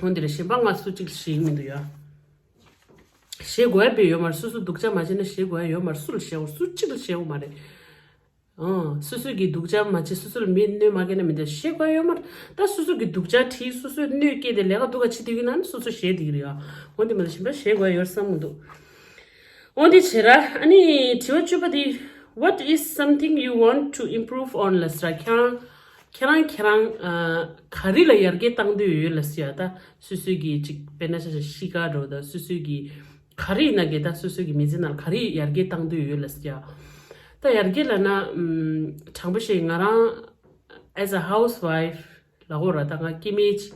འོ་འདི་རེད། གཞན་པ་ང་སུ་གཅིག་ཞེད་ཀྱི་མི་འདུག་ཡ། ཞེད་དགོས་ཡ་བས་ཡོད་མ་རེད། སོ་སོ་སྡུག་ཅག་མ་བྱས་ན་ཞེད་དགོས་ཡ་ཡོད་མ་རེད། སུ་ལ་ཞེད་དགོས། སུ་གཅིག་ལ་ཞེད་དགོས་མ་རེད། ཨང་། སོ་སོ་གི་སྡུག་ཅག་མ་བྱེད། སོ་སོ་ལ་མི་གནོད་མ་སྐྱེལ་ན་མི་འདུག་ཞེད་དགོས་ཡོད་མ་རེད། ད་སོ་སོ་གི་སྡུག་ཅག་བྲིས་སོ་སོས་གནོད་སྐྱེལ་ཏེ་ལས་ཀ་སྡུག་ག་བྱེད་དུས་ཡིན་ན་ནི་སོ་སོ་ཞེད་དེ་གི་རེད་ཨ། འོ་འདི་མ་ལ་གཞན་པ་ཞེད་དགོས་ཡོད་བསམ་གི་འདུག་འོ་འདི་བྱེད་ར། ཨ་ནི་དྲི་བ་བཅུ་པ་འདི། What is something you want to improve on ལབ་ཟེར་ར། ཁྱེད་རང་ཁྱེད་རང་ཁྱེད་རང་ཨ། ག་རེ་ལ་ཡར་རྒྱས་བཏང་འདོད་ཡོད་ལབ་ཟེར་ཡ། ད་སོ་སོའི་གི་ཅིག་དཔེར་ན་ཆ་བཞག་གཤིས་ཀ་འདྲ་བོ་ད་སོ་སོའི་གི་ག་རེ་ཡིན་ན་གི་ད་སོ་སོའི་གི་མི་ཚེ་ནང་ལ་ག་རེ་ཡར་རྒྱས་བཏང་འདོད་ཡོད་ལབ་ཟེར་ཡ། ད་ཡར་རྒྱས་ལབ་ན་ཨམ། དྲང་པོ་བཤད་ང་རང་as a housewife ལབ་དགོས་ར། ད་ང་སྐྱེ་དམན་ཅིག་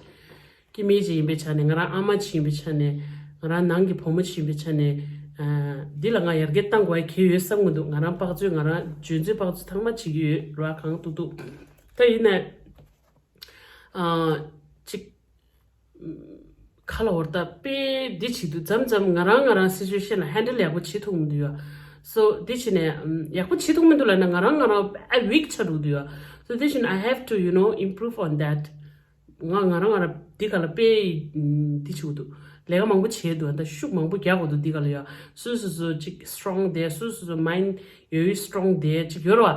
སྐྱེ་དམན་ཅིག་ཡིན་པའི་ཆ་ནས། ང་རང་ཨ་མ་ཅིག་ཡིན་པའི་ཆ་ནས། ང་རང་ནང་གི་བུ་མོ་ཅིག་ཡིན་པའི་ཆ་ནས། ཨ། འདི་ལ་ང་ཡར་རྒྱས་བཏང་དགོས་ཡ་གལ་ཡོད་བསམ་གི་འདུག་ང་རང་དཔག་ཚོད་ང་རང་འཇོན་ཚོད་དཔག་ཚོད་ཚང་མ་བྱེད་ཀྱི་ཡོད་ར། གང་ཐུབ་ཐུབ། ད་ཡིན་ན། ཨ། ཅིག་ཁ་ལ་འོར་ད་དཔེ་འདི་བྱེད་དུས་མཚམས་མཚམས་ང་རང་ང་རང་situation ལ་handle ཡག་པོ་བྱེད་ཐུབ་མི་འདུག་ཡ། So དེ་བྱས་ནས་ཡག་པོ་བྱེད་ཐུབ་མི་འདུག་ལབ་ན་ང་རང་ང་རང་དཔེ་weak ཆགས་འགྲོ་གི་འདུག་ཡ། So དེ་བྱས་ནས་I have to you know improve on that. ང་ང་རང་ང་རང་འདི་ག་ལ་དཔེ་འདི་བྱེད་དགོས་འདུག་ལས་ཀ་མང་པོ་བྱེད་འདུག་ད་ཤུགས་མང་པོ་རྒྱག་དགོས་འདུག་འདི་ག་ལ་ཡ། སོ་སོ་སོ་ཅིག་strong བསྡད། སོ་སོ་སོ་mind ཡོད་strong བསྡད་ཅིག་ཡོད་ར་བ།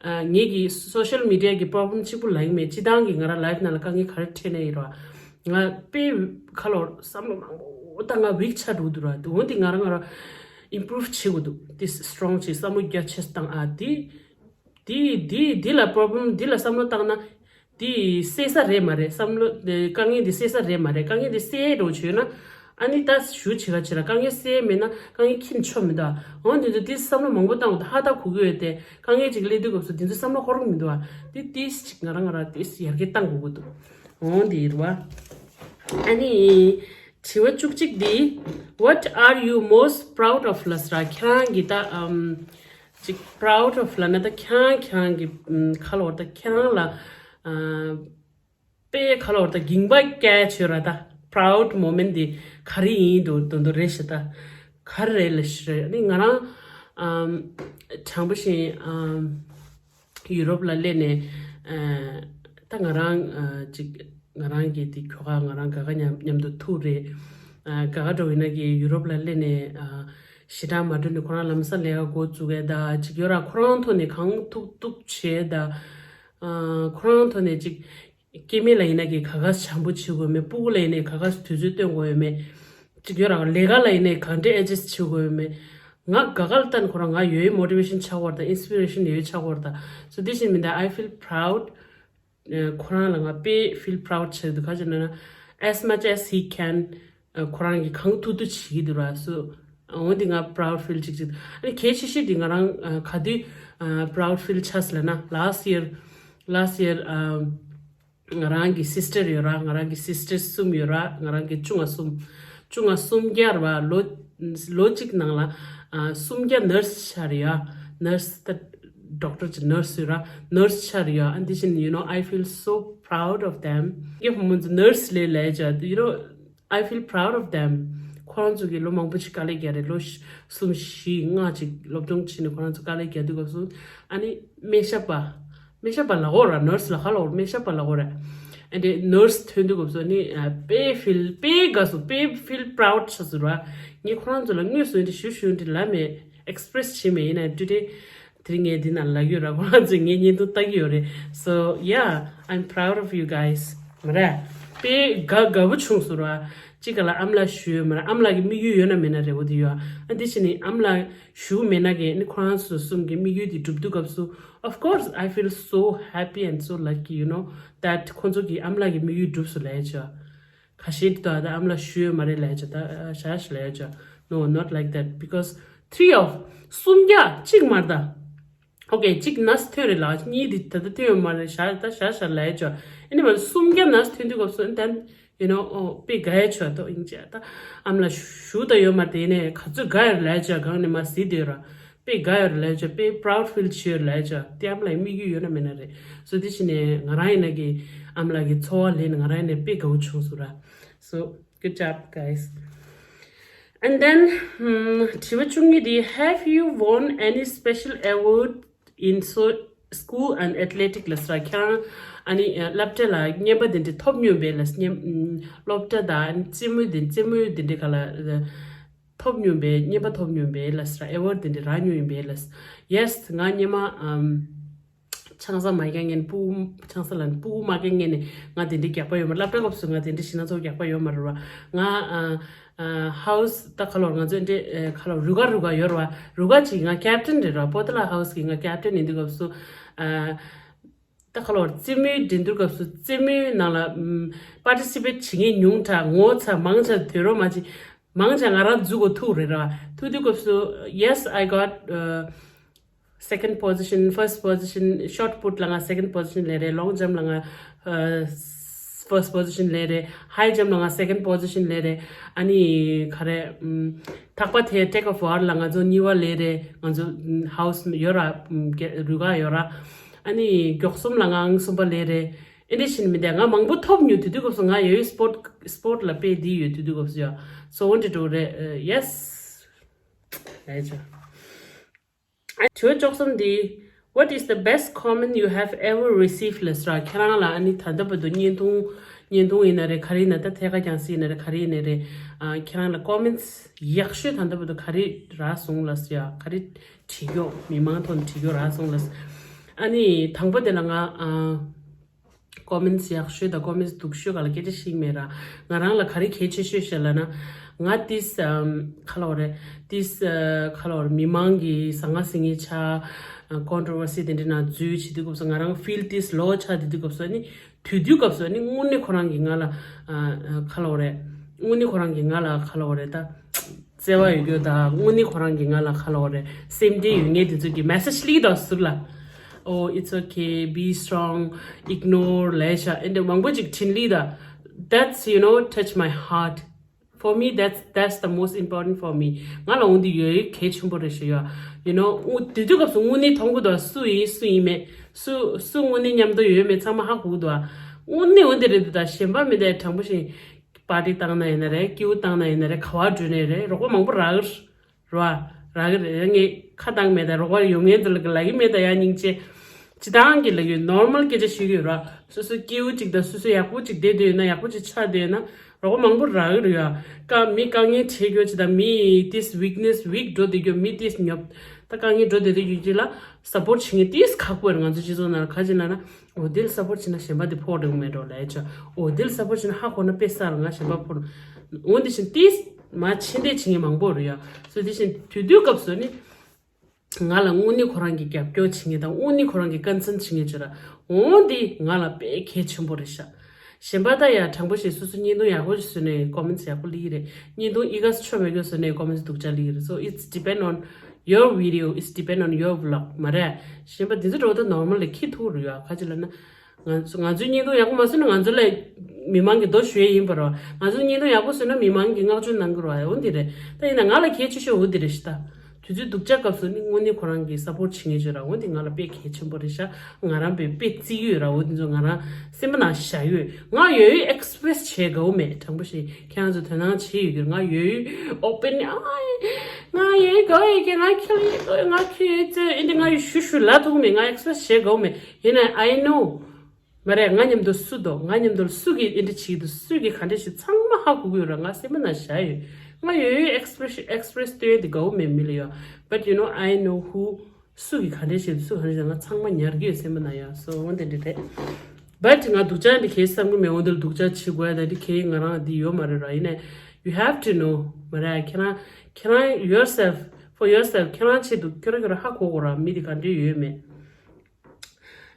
ཨ། ངེད་ཀྱི་social media གི་problem གཅིག་པུ་ལ་ཡིན་མེད། སྤྱི་བཏང་གི་ང་རང་life ནང་ལ་དཀའ་ངལ་ག་རེ་འཕྲད་ནས་ཡིན་ར། ང་དཔེ་ཁ་ལོར་བསམ་བློ་མང་པོ་བཏང་ང་weak ཆགས་འགྲོ་འདུག་ར། འོན་ཏེ་ང་རང་ང་རང་improve བྱེད་དགོས་འདུག་དེ་strong བྱེད། བསམ་བློ་རྒྱ་ཆེ་བཏང་། ཨ། དེ་དེ་དེ་དེ་ལ་problem དེ་ལ་བསམ་བློ་བཏང་ན། དེ་སེལ་ས་རེད་མ་རེད། བསམ་བློ་དེ་དཀའ་ངལ་དེ་སེལ་ས་རེད་མ་རེད། དཀའ་ངལ་དེ་སེལ་འགྲོ་བྱོས་ན། ཨ་ནི་ད་ཞུ་བྱེད་ག་བྱེད་ར། དཀའ་ངལ་སེལ་མེད་ན་དཀའ་ངལ་ཁྱིམ་ཆོ་མི་འདུག་འོན་ཏེ་འདི་བསམ་བློ་མང་པོ་བཏང་བ་དང་ཧ་ད་གོ་གི་ཡོད་དེ། དཀའ་ངལ་ཅིག་སླེབས་དུས་སྐབས་སུ་དེ་ཚོ་བསམ་བློ་འཁོར་གི་མི་འདུག་ཨ། དེ་ཏིས་ཅིག་ང་རང་ང་རང་ཏིས་ཡར་རྒྱས་བཏང་དགོས་ཀྱི་འདུག་འོན་ཏེ་ཡིན་ར་བ། ཨ་ནི་དྲི་བ་བཅུ་གཅིག་འདི། What are you most proud of ལབ་ཟེར་ར། ཁྱེད་རང་གི་ད་ཨམ་ཅིག་proud of ལབ་ན་ད་ཁྱེད་རང་ཁྱེད་རང་གི་ཨམ་ཁ་ལོར་ད་ཁྱེད་རང་ལ་ཨ། དཔེ་ཁ་ལོར་ད་འགྱིང་བག་སྐྱེ་བྱོས་ར། ད་proud moment འདི་ག་རེ་ཡིན་འདུག་དོན་དུ་རེད་ཤི། ད་ག་རེ་རེད་ལ་ཤི་རེད། ནི་ང་རང་ཨམ་དྲང་པོ་བཞིན་ཨམ་ཡུ་རོབ་ལ་སླེབས་ནས་ཨ་ད་ང་རང་ཨ་ཅིག་ང་རང་གི་དེ་ཁྱོ་ག་ང་རང་ག་ག་མཉམ་མཉམ་དུ་ཐུག་རེད། ཨ་ག་ག་འགྲོ་ཡིན་ན་གི་ཡུ་རོབ་ལ་སླེབས་ནས་ཨ་ཞེ་དྲག་མ་འགྲོ་ནས་ཁོ་རང་ལམ་སང་ལས་ཀ་འགོ་བཙུགས་ཡས་ད་ཅིག་ཡོད་ར། ཁོ་རང་ཐོག་ནས་གང་ཐུབ་ཐུབ་བྱས་ད་ཨ་ཁོ་རང་ཐོག་ནས་ཅིག་སྐྱེ་དམན་ལ་ཡིན་ན་གི་ག་ག་བྱམས་པོ་བྱེད་དགོས་མེད། སྤུ་གུ་ལ་ཡིན་ན་གི་ག་ག་དུས་ཚོད་སྟོན་དགོས་ཡོད་མེད། ཅིག་ཡོད་ར། ལས་ཀ་ལ་ཡིན་ན་གི་ག་འདྲས་adjust བྱེད་དགོས་ཡོད་མེད། ང་ག་ག་ལ་ལྟ་ན་ཁོ་རང་ང་ཡོད་motivation ཆགས་ཀྱི་ཡོད་རེད་ད། inspiration ཡོད་ཆགས་ཀྱི་ཡོད་རེད་ད། So དེ་བཞིན་མིན་ད་I feel proud ཁོ་རང་ལ་ང་དཔེ་feel proud བྱེད་འདུག་ག་ཅི་ན་ན་as much as he can ཁོ་རང་གི་གང་ཐུབ་ཐུབ་བྱེད་ཀྱི་འདུག་ར། So འོ་འདི་ང་proud feel ཅིག་ཅིག་ཨ་ནི་གལ་ཆེ་ཤོས་འདི་ང་རང་ག་དུས་proud feel ཆགས་ལབ་ན་last year last year ང་རང་གི་sister ཡོད་ར། ང་རང་གི་sister གསུམ་ཡོད་ར། ང་རང་གི་ཆུང་བ་གསུམ། ཆུང་བ་སུམ་བརྒྱ་ར་བ། ལོ་ལོ་གཅིག་ནང་ལ་ཨ་སུམ་བརྒྱ་nurse ཆགས་རེད་ཡ། nurse ད་doctor གྱི་nurse ཡོད་ར། nurse ཆགས་རེད་ཡ། ཨ་འདི་བཞིན་you know I feel so proud of them. ངའི་བུ་མོ་ཚོ་nurse ལས་ལས་བྱ་you know I feel proud of them. ཁོ་རང་ཚོ་གི་ལོ་མང་པོ་ཅིག་དཀའ་ལས་བརྒྱབ་རེད། ལོ་གསུམ་བཞི་ལྔ་ཅིག་སློབ་སྦྱོང་བྱས་ནས་ཁོ་རང་ཚོ་དཀའ་ལས་བརྒྱབ་དུས་སྐབས་སུ་ཨ་ནི་སྨན་ཞབས་པ། སྨན་ཞབས་པ་ལ་གོ་ར་ནར་སི་ལ་ཁ་ལོ་སྨན་ཞབས་པ་ལ་གོ་ར། ཨ་འདྲེ་ནར་སི་ཐོན་དུས་སྐབས་སུ་ནི་དཔེ་ཕིལ་དཔེ་དགའ་སོ་དཔེ་ཕིལ་པ་རའུ་ཌི་ཆགས་སོ་ར། ངས་ཁོ་རང་ཚོ་ལ་དངོས་སུ་འདི་ཞུ་ཞུ་འདི་ལ་མེད་ཨེག་སི་པི་རེ་སི་བྱེད་མེད་ཡིན་ན་ཏུ་ཌེ་དེ་རིང་ངས་འདི་ན་ལ་ཡོད་ར། ཁོ་རང་ཚོས་ངའི་བརྙན་ཐུང་ལྟ་གི་ཡོད་རེད། So yeah, I'm proud of you guys. མ་རེད། དཔེ་དགའ་དགའ་པོ་བྱུང་སོང་ར། གཅིག་ག་ལ་ཨམ་ལགས་ཞུ་ཡོད་མ་རེད། ཨམ་ལགས་ཀྱི་དམིགས་ཡུལ་ཡོད་ན་མེད་ན་རེད་འོ་དེ་ཡོད། ཨ་འདི་ཕྱི་ནས་ཨམ་ལགས་ཞུ་མེད་ན་གི་ནི་ཁོ་རང་ཚོ་གསུམ་གྱི་དམིགས་ཡུལ་དེ་འགྲུབ་དུས་སྐབས་སུ། Of course, I feel so happy and so lucky, you know, that ཁོ་ཚོ་གི་ཨམ་ལགས་ཀྱི་དམིགས་ཡུལ་འགྲུབ་སོང་ལབ་ཡ་ཆོ། ཁ་ཤས་དེ་དག་ད་ཨམ་ལགས་ཞུ་ཡོད་མ་རེད་ལབ་ཡ་ཆོ། ད་ཤ་ཤ་ལབ་ཡ་ཆོ། No, not like that. Because three of གསུམ་བརྒྱ་གཅིག་མ་རེད་ད། Okay, གཅིག་ནར་སི་ཐོན་རེད་ལ། གཉིས་དེ་ད་ལྟ་ཐོན་ཡོད་མ་རེད། ཤ་ད་ཤ་ཤ་ལབ་ཡ་ཆོ། ཨེ་ནི་མ་གསུམ་བརྒྱ་ནར་སི་ཐོན་དུས་སྐབས་སུ་then you know, ཨོ་དཔེ་དགའ་ཡ་ཆོ་ད་ཨིན་ཅི་ད་ཨམ་ལགས་ཞུ་ད་ཡོད་མ་རེད། དེ་ནས་ག་ཚོད་དགའ་ཡོད་ལབ་ཡ་ཆོ། གང་ནས་མ་གཟིགས་དེ་ཡོད་ར། དཔེ་དགའ་ཡོད་ལབ་ཡ་ཆོ། དཔེ་པ་རའུ་ཌི་ཕིལ་བྱེད་ཡོད་ལབ་ཡ་ཆོ། དེ་ཨམ་ལགས་དམིགས་ཡུལ་ཡོད་ན་མེད་ན་རེད། So དེ་ཕྱི་ནས་ང་རང་ཡིན་ན་གི་ཨམ་ལགས་ཀྱི་འཚོ་བ་ལེན་ང་རང་ཡིན་ན་དཔེ་དགའ་བོ་བྱུང་སོང་ར། So good job, guys. And then, ཧུམ། དྲི་བ་བཅུ་གཉིས་འདི། Have you won any special award in so school and athletic ལབ་སོང་ར། ཁྱེད་རང་ཨ་ནི་སློབ་གྲྭ་ལ་རྔན་པ་དེ་འདྲ་ཐོབ་མྱོང་པས་ལབ་སོང་། སློབ་གྲྭ་དང་རྩེད་མོ་དེ་རྩེད་མོ་དེ་འདྲ་ག་ལ་ཐོབ་མྱོང་པས། རྔན་པ་ཐོབ་མྱོང་པས་ལབ་སོང་ར། ཨེ་ཝོཌ་དེ་འདྲ་རག་མྱོང་ཡིན་པས་ལབ་སོང་། Yes, ང་སྔོན་མ་ཨམ། ཆང་ས་མ་རྒྱག་སྔོན་ནས་སྤུ་གུ་ཆང་ས་ལ་སྤུ་གུ་མ་སྐྱེས་སྔོན་ནས་ང་དེ་འདྲའི་རྒྱགས་པ་ཡོད་མ་རེད། སློབ་གྲྭ་སྐབས་སུ་ང་དེ་འདྲའི་ཞེད་སྣང་ཚ་པོ་རྒྱགས་པ་ཡོད་མ་རེད་བ། ང་ཨ་ཨ་ཧའུ་སི་ད་ག་ལོར་ང་ཚོ་འདྲ་ཨ་ག་ལོར་རུ་ཁག་རུ་ཁག་ཡོད་རེད་བ། རུ་ཁག་ཅིག་ང་ཀེབ་ཊན་རེད་ར། པོ་ཏ་ལ་ཧའུ་སི་གི་ང་ཀེབ་ཊན་ཡིན་དུས་སྐབས་སུ་ཨ་ད་ག་ལོར་རྩེད་མོའི་འགྲན་བསྡུར་སྐབས་སུ་རྩེད་མོའི་ནང་ལ་ཨམ་པར་ཊི་སི་པེཊ་བྱེད་མཁན་ཉུང་དྲགས་ངོ་ཚ་མང་ཆ་དོད་རོགས་མ་བྱེད། མང་ཆ་ང་རང་འཛུལ་དགོས་ཐུག་རེད་ར། ཐུག་དུས་སྐབས་སུ་yes, I got uh, second position, first position, shot put ལ་ང་second position ལེན་རེད། ལོང་ཇམ་ལ་ང་ཨ་first position ལེན་རེད། ཧའི་ཇམ་ལ་ང་second position ལེན་རེད། ཨ་ནི་ག་རེ་ཨམ་ཐག་པ་དེ་tug of war ལ་ང་ཚོ་གཉིས་པ་ལེན་རེད། ང་ཚོ་ཧའུ་སི་ཡོད་ར། རུ་ཁག་ཡོད་ར། ཨ་ནི་མགྱོགས་གསུམ་ལ་ང་ཨང་གསུམ་པ་ལེན་རེད། ཨེ་འདྲ་བྱས་ནས་མི་འདུག་ང་མང་པོ་ཐོབ་མྱོང་། དེ་དུས་སྐབས་སུ་ང་ཡོད་ཡོད་སྤོར་སྤོར་ལ་དཔེ་འདི་ཡོད། དེ་དུས་སྐབས་སུ་ཡ་so wanted to re- uh, yes. ལས་ཆོ། དྲི་བ་བཅུ་གསུམ་འདི། What is the best comment you have ever received ལབ་སོང་ར། ཁྱེད་རང་ལ་ཨ་ནི་ད་ལྟ་བར་དུ་བརྙན་ཐུང་བརྙན་ཐུང་ཡིན་ན་རེད། ག་རེ་ཡིན་ན་ད་ཐད་ཀར་རྒྱང་སྲིང་ཡིན་ན་རེད། ག་རེ་ཡིན་ན་རེད། ཨ་ཁྱེད་རང་ལ་ཀོ་མེན་ཊི་ཡག་ཤོས་ད་ལྟ་བར་དུ་ག་རེ་རག་སོང་ལབ་སོང་ཡ། ག་རེ་བྲིས་ཀྱོག་མི་མང་ཐོག་ནས་བྲིས་ཀྱོག་རག་སོང་ལབ་སོང་། ཨ་ནི་དང་པོ་དེ་ལ་ང་ཨ། ཀོ་མེན་ཊི་ཡག་ཤོས་དང་ཀོ་མེན་ཊི་སྡུག་ཤོས་ག་ལ་སྐད་ཆ་ཤིག་མེད་ར། ང་རང་ལ་ག་རེ་གལ་ཆེ་ཤོས་ཤེས་ལབ་ན། ང་ཏིས་ཨམ་ག་ལ་བ་རེད། ཏིས་ཨ་ག་ལ་བ་རེད། མི་མང་གི་ཟང་ངེ་ཟིང་ངེ་ཆ་ཀོན་ཊོ་བར་སི་དེ་འདྲ་ནང་འཛུལ་བྱེད་དུས་སྐབས་སུ་ང་རང་ཕིལ་ཏིས་ལོ་ཆགས་དེ་དུས་སྐབས་སུ་ནི་དུས་དུས་སྐབས་སུ་ནི་དངོས་གནས་ཁོ་རང་གིས་ང་ལ་ཨ་ག་ལ་བ་རེད། དངོས་གནས་ཁོ་རང་གིས་ང་ལ་ག་ལ་བ་རེད་ད། བརྩེ་བ་ཡོད་རྒྱུ་དང་དངོས་གནས་ཁོ་རང་གིས་ང་ལ་ག་ལ་བ་རེད། སེམས་ཁྲལ་ཡོད་མཁན་དེ་ཚོ་གི་མེ་སེ་ཇི་སླེབས་དང་ཟུར་ལ། Oh, it's okay, be strong, ignore ལབ་ཤག་ཨེ་འདྲ་མང་པོ་ཅིག་འཕྲིན་སླེབས་དང་། That's, you know, touch my heart. For me, that's that's the most important for me. ང་ལ་འོ་འདི་ཡོད་ཡོད་གལ་ཆེན་པོ་རེད་ཤག་ཡ། You know, དུས་དུས་སྐབས་སུ་དངོས་གནས་མཐོང་གི་འདུག་སུ་ཡིན་སུ་ཡིན་མེད། སུ་སུ་དངོས་གནས་མཉམ་དུ་ཡོད་མེད་ཚང་མ་ཧ་གོ་གི་འདུག་དངོས་གནས་འོ་འདི་རེད་འདུག་ད་གཞན་པ་མི་འདྲ་དྲང་པོ་བཤད། པར་ཊི་བཏང་ན་ཡིན་ན་རེད། སྐྱིད་པོ་བཏང་ན་ཡིན་ན་རེད། ག་བ་འགྲོ་ནའི་རེད། རོགས་པ་མང་པོ་རག་གི་རེད་བ། རག་གི་རེད། ངས་ཁ་བཏང་མེད་ད། རོགས་པ་ཡོང་མཁན་དེ་ལ་ལབ་ཀྱི་མེད་ད་ཡ། སྙིང་རྗེ། སྤྱིར་བཏང་གི་ལབ་ཡོད། ནོར་མལ་སྐད་ཆ་ཞུ་གི་ཡོད་ར། སོ་སོ་སྐྱིད་པོ་ཅིག་དང་སོ་སོ་ཡག་པོ་ཅིག་བསྡད་འདོད་ཡོད་ན། ཡག་པོ་ཅིག་ཆགས་འདོད་ཡོད་ན་རོགས་པ་མང་པོ་རག་གི་རེད་ཡ། ཀ་མི་དཀའ་ངལ་འཕྲད་རྒྱུ་ཅིག་དང་། མི་ཏིས་ཝིག་ནེ་སི་ཝིག་འགྲོ་བསྡད་རྒྱུ། མི་ཏིས་ཉོབ་ད་དཀའ་ངལ་འགྲོ་བསྡད་རྒྱུ་ཅིག་ལ་སཔོར་ཊི་བྱེད་མཁན་ཏིས་ཁག་པོ་རེད། ང་ཚོ་སྤྱི་ཚོགས་ནང་ལ་ག་ཅི་ལབ་ན། འོ་དེ་ལ་སཔོར་ཊི་བྱས་ན་གཞན་པ་དེ་ཕོག་འགྲོ་གི་མེད་འགྲོ་ལབ་ཡ་ཆོ། འོ་དེ་ལ་སཔོར་ཊི་བྱས་ན་ཧ་གོ་ན་དཔེ་གསར་ང་གཞན་པ་ཕོག་འོ་དེ་བཞིན་ཏིས་མ་ཕྱིན་དེ་བྱེད་མཁན་མང་པོ་རེད་ཡ། སོ་དེ་བཞིན་དུས་དུས་སྐབས་སུ་ནི་ང་ལ་དངོས་གནས་ཁོ་རང་གི་རྒྱབ་སྐྱོར་བྱེད་མཁན་དང་དངོས་གནས་ཁོ་རང་གི་ཀོན་སན་བྱེད་མཁན་ཅིག་ར། འོ་འདི་ང་ལ་དཔེ་གལ་ཆེན་པོ་རེད་ཤག་གཞན་པ་ད་ཡ་དྲང་པོ་བཤད་སོ་སོ་བརྙན་ཐུང་ཡག་པོ་བཟོས་ནས་ཀོ་མེན་ཊི་ཡག་པོ་སླེབས་ཀྱི་རེད། བརྙན་ཐུང་ཨི་ག་ཆོ་མེད་གི་བཟོས་ནས་ཀོ་མེན་ཊི་སྡུག་ཅག་སླེབས་ཀྱི་རེད། So it's depend on your video, it's depend on your vlog མ་རེད། གཞན་པ་འདི་ཚོ་འགྲོ་ད་ནོར་མལ་ལ་ཁྱི་ཐུག་རུ་ཡ། ག་ཅི་ལབ་ན། ང་ཚོ་ང་ཚོའི་བརྙན་ཐུང་ཡག་པོ་མ་བཟོས་ན་ང་ཚོ་ལ་མི་མང་གི་རྡོ་གཞུ་ཡས་ཡིན་པ་རེད་བ། ང་ཚོའི་བརྙན་ཐུང་ཡག་པོ་བཟོས་ན་མི་མང་གིས་བསྔགས་བརྗོད་གནང་གི་རེད་བ། འོ་འདི་རེད། ད་ཡིན་ན་ང་ལ་གལ་ཆེ་ཤོས་འོ་འདི་རེད་ཤི་ད། དུས་ཚོད་སྡུག་ཅག་སྐབས་སུ་ནི་དངོས་གནས་ཁོ་རང་གིས་སཔོར་ཊི་བྱེད་མཁན་ཅིག་ར། འོ་འདི་ང་ལ་དཔེ་གལ་ཆེན་པོ་རེད་ཤག་ང་རང་དཔེ་དཔེ་བརྩི་གི་ཡོད་ར། འོ་འདི་ཚོ་ང་རང་སེམས་པ་ནང་བཞག་ཡོད། ང་ཡོད་ཡོད་ཨེག་སི་པི་རེ་སི་བྱེད་དགའ་བོ་མེད། དྲང་པོ་བཤད། ཁྱེད་རང་ཚོ་དོ་སྣང་བྱེད་ཡོད་ཀྱི་རེད། ང་ཡོད་ཡོད་ཨོ་པེན་ཨའི། ང་ཡིན་དགའ་ཡི་གེ་ང་ཁྱེད་ཡིན་དགའ་ང་ཁྱེད་ཡིན་ཙེ་ཨིན་དི་ང་ཡི་ཞུ་ཞུ་ལ་ཐུག་མེད། ང་ཨེགས་པི་རེ་སི་བྱེད་དགའ་མེད། ཡིན་ན་I know མ་རེད། ང་མཉམ་དུ་སུ་འདུག་ང་མཉམ་དུ་སུ་གིས་ཨིན་དི་བྱེད་འདུག་སུ་གིས་ག་འདྲ་བྱེད་ཚང་མ་ཧ་གོ་གི་ཡོད་ར། ང་སེམས་པ་ན་བཞག་ཡོད། ང་ཡོད་ཡོད་ཨེགས་པི་རེ་སི་ཨེགས་པི་རེ་སི་སྟོན་ཡོད་དེ་དགའ་མེད་མི་ལ་ཡོད། But you know I know who སུ་གིས་ག་འདྲ་བྱེད་འདུག་སུ་ག་འདྲ་བྱེད་ང་ཚང་མ་ཉར་གི་ཡོད་སེམས་པ་ན་ཡ། སོ་འོན་ཏེ་འདི་རེད། But ང་སྡུག་ཅག་འདི་ཁའི་བསམ་གི་མེད། འོན་ཏེ་སྡུག་ཅག་བྱེད་དགོས་ཡ་ད་འདི་ཁའི་ང་རང་འདི་ཡོད་མ་རེད་ར། ཡིན་ནའི་you have to know མ་རེད། ཁྱེད་རང་ཁྱེད་རང་yourself for yourself ཁྱེད་རང་ཆེད་དུ་ཁྱོད་རང་ཁྱོད་རང་ཧ་གོ་དགོས་ར། མི་འདི་ག་འདྲ་ཡོད་མེད།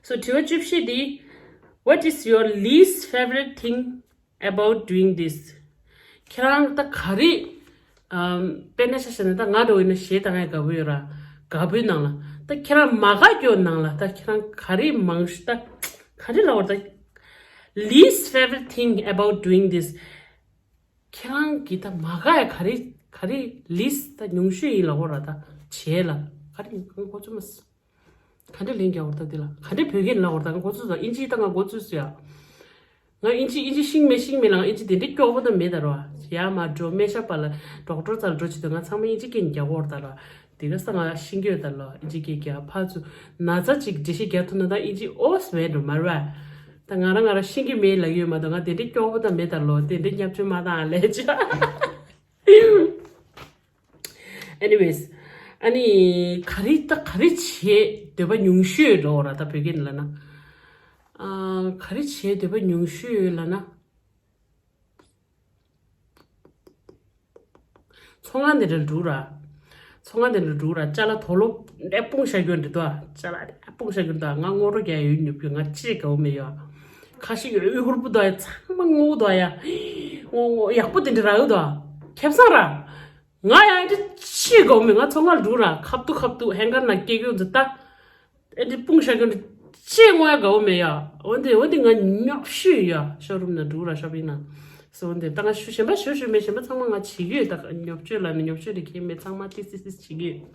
So དྲི་བ་བཅུ་བཞི་འདི། What is your least favorite thing about doing this? ཁྱེད་རང་ད་ག་རེ། ཨམ། དཔེར་ན་ཆ་བཞག་ན་ད་ང་འདྲ་བོ་ཡིན་ན་གཞས་བཏང་ཡ་དགའ་པོ་ཡོད་ར། དགའ་པོའི་ནང་ལ་ད་ཁྱེད་རང་མ་དགའ་རྒྱུ་ནང་ལ་ད་ཁྱེད་རང་ག་རེ་མང་ཤོས་ད་ག་རེ་ལབ་དགོས་རེད་ད། Least favorite thing about doing this. ཁྱེད་རང་གི་ད་མ་དགའ་ཡ་ག་རེ་ག་རེ་least ད་ཉུང་ཤོས་ཡིན་ལབ་དགོས་ར། ད་བྱས་ལ་ག་རེ་ཡིན་གང་གོ་ཚོད་མ་སོང་། ག་འདྲ་ལན་རྒྱག་དགོས་རེད་ད་འདི་ལ། ག་འདྲ་བོད་སྐད་ལབ་དགོས་རེད་ད། ང་འགོ་ཚུགས་སོང་། ཨིན་ཇི་ད་ང་འགོ་ཚུགས་སོང་ཡ། ང་ཨིན་ཇི་ཨིན་ཇི་ཤེས་མེད་ཤེས་མེད་ལ། ང་ཨིན་ཇི་དེ་འདྲའི་སྐྱོ་པོ་ད་མེད་ད་རོ། ཡ་མ་འགྲོ་སྨན་ཞབས་པ་ལ་ཌོག་ཊར་རྩ་ལ་འགྲོ་བྱེད་དུས་ང་ཚང་མ་ཨིན་ཇི་སྐད་རྒྱག་དགོས་རེད་ད་རོ། དེ་ག་ས་ང་ཤེས་ཀྱི་ཡོད་ད་ལོ། ཨིན་ཇི་སྐད་རྒྱག་ཕར་ཚུར་ན་ཚ་ཅིག་འགྲེལ་བཤད་རྒྱག་ཐུབ་ན་ད་ཨིན་ཇི་ཨོས་བས་འགྲོ་མ་རེད་བ། ད་ང་རང་ང་རང་ཤེས་ཀྱི་མེད་ལབ་ཡོད་མ་གཏོགས་ང་དེ་འདྲའི་སྐྱོ་པོ་ད་མེད་ད་ལོ། དེ་འདྲའི་བརྙས་བཅོས་མ་བཏང་ལས་ཅི། Anyways ཨ་ནི་ག་རེ་ད་ག་རེ་བྱེད་འདོད་པ་ཉུང་ཤོས་ཡོད་འགྲོ་ར། ད་བོད་སྐད་ནས་ལབ་ན། ཨ། ག་རེ་བྱེད་འདོད་པ་ཉུང་ཤོས་ཡོད་ལབ་ན། ཚོང་ཁང་དེ་འདྲ་འགྲོ་ར། ཚོང་ཁང་དེ་འདྲ་འགྲོ་ར། ཅ་ལག་དོ་ལོ་འདྲ་སྤུངས་བཞག་རྒྱུ་འདྲ་འདུག་ཅ་ལག་འདྲ་སྤུངས་བཞག་རྒྱུ་འདུག་ང་སྔོ་རོ་རྒྱག་ཡོད་ཉོབ་རྒྱུ་ང་ཅེས་དགའ་བོ་མེད་ཡོད། ཁ་ཤས་ཡོད་གཡུ་ཧུར་པོ་འདུག་ཡ། ཚང་མ་སྔོ་པོ་འདུག་ཡ། སྔོ་སྔོ་ཡག་པོ་དེ་འདྲ་རག་ཡོད་འདུག་ཁེ་བཟང་ར། ང་ཡང་ཨེ་འདྲ་ཅི་དགའ་བོ་མེད། ང་ཚོང་ཁང་འགྲོ་ར། ཁབ་ཏུ་ཁབ་ཏུ་ཧེང་གར་ནང་སྐྱེལ་གྱི་འདུག་ད་ཨེ་འདྲ་སྤུངས་བཞག་གི་འདུག་ཅི་སྔོ་ཡ་དགའ་བོ་མེད་ཡ། འོན་ཏེ་འོན་ཏེ་ང་ཉོབ་ཤོས་ཡ། ཤོ་རུམ་ནང་འགྲོ་ར། ཤོ་པིང་ནང་སོ་འོན་ཏེ་ད་ང་ཞུ་གཞན་པ་ཞུ་ཞུ་མེད། གཞན་པ་ཚང་མ་ང་བྱེད་ཀྱི་ཡོད། ད་ཉོབ་ཅོས་ལ་ནི་ཉོབ་ཅོས་རེ་ཁྱེད་མེད། ཚང་མ་ཏིས་ཏིས་ཏིས་བྱེད་ཀྱི་ཡོད།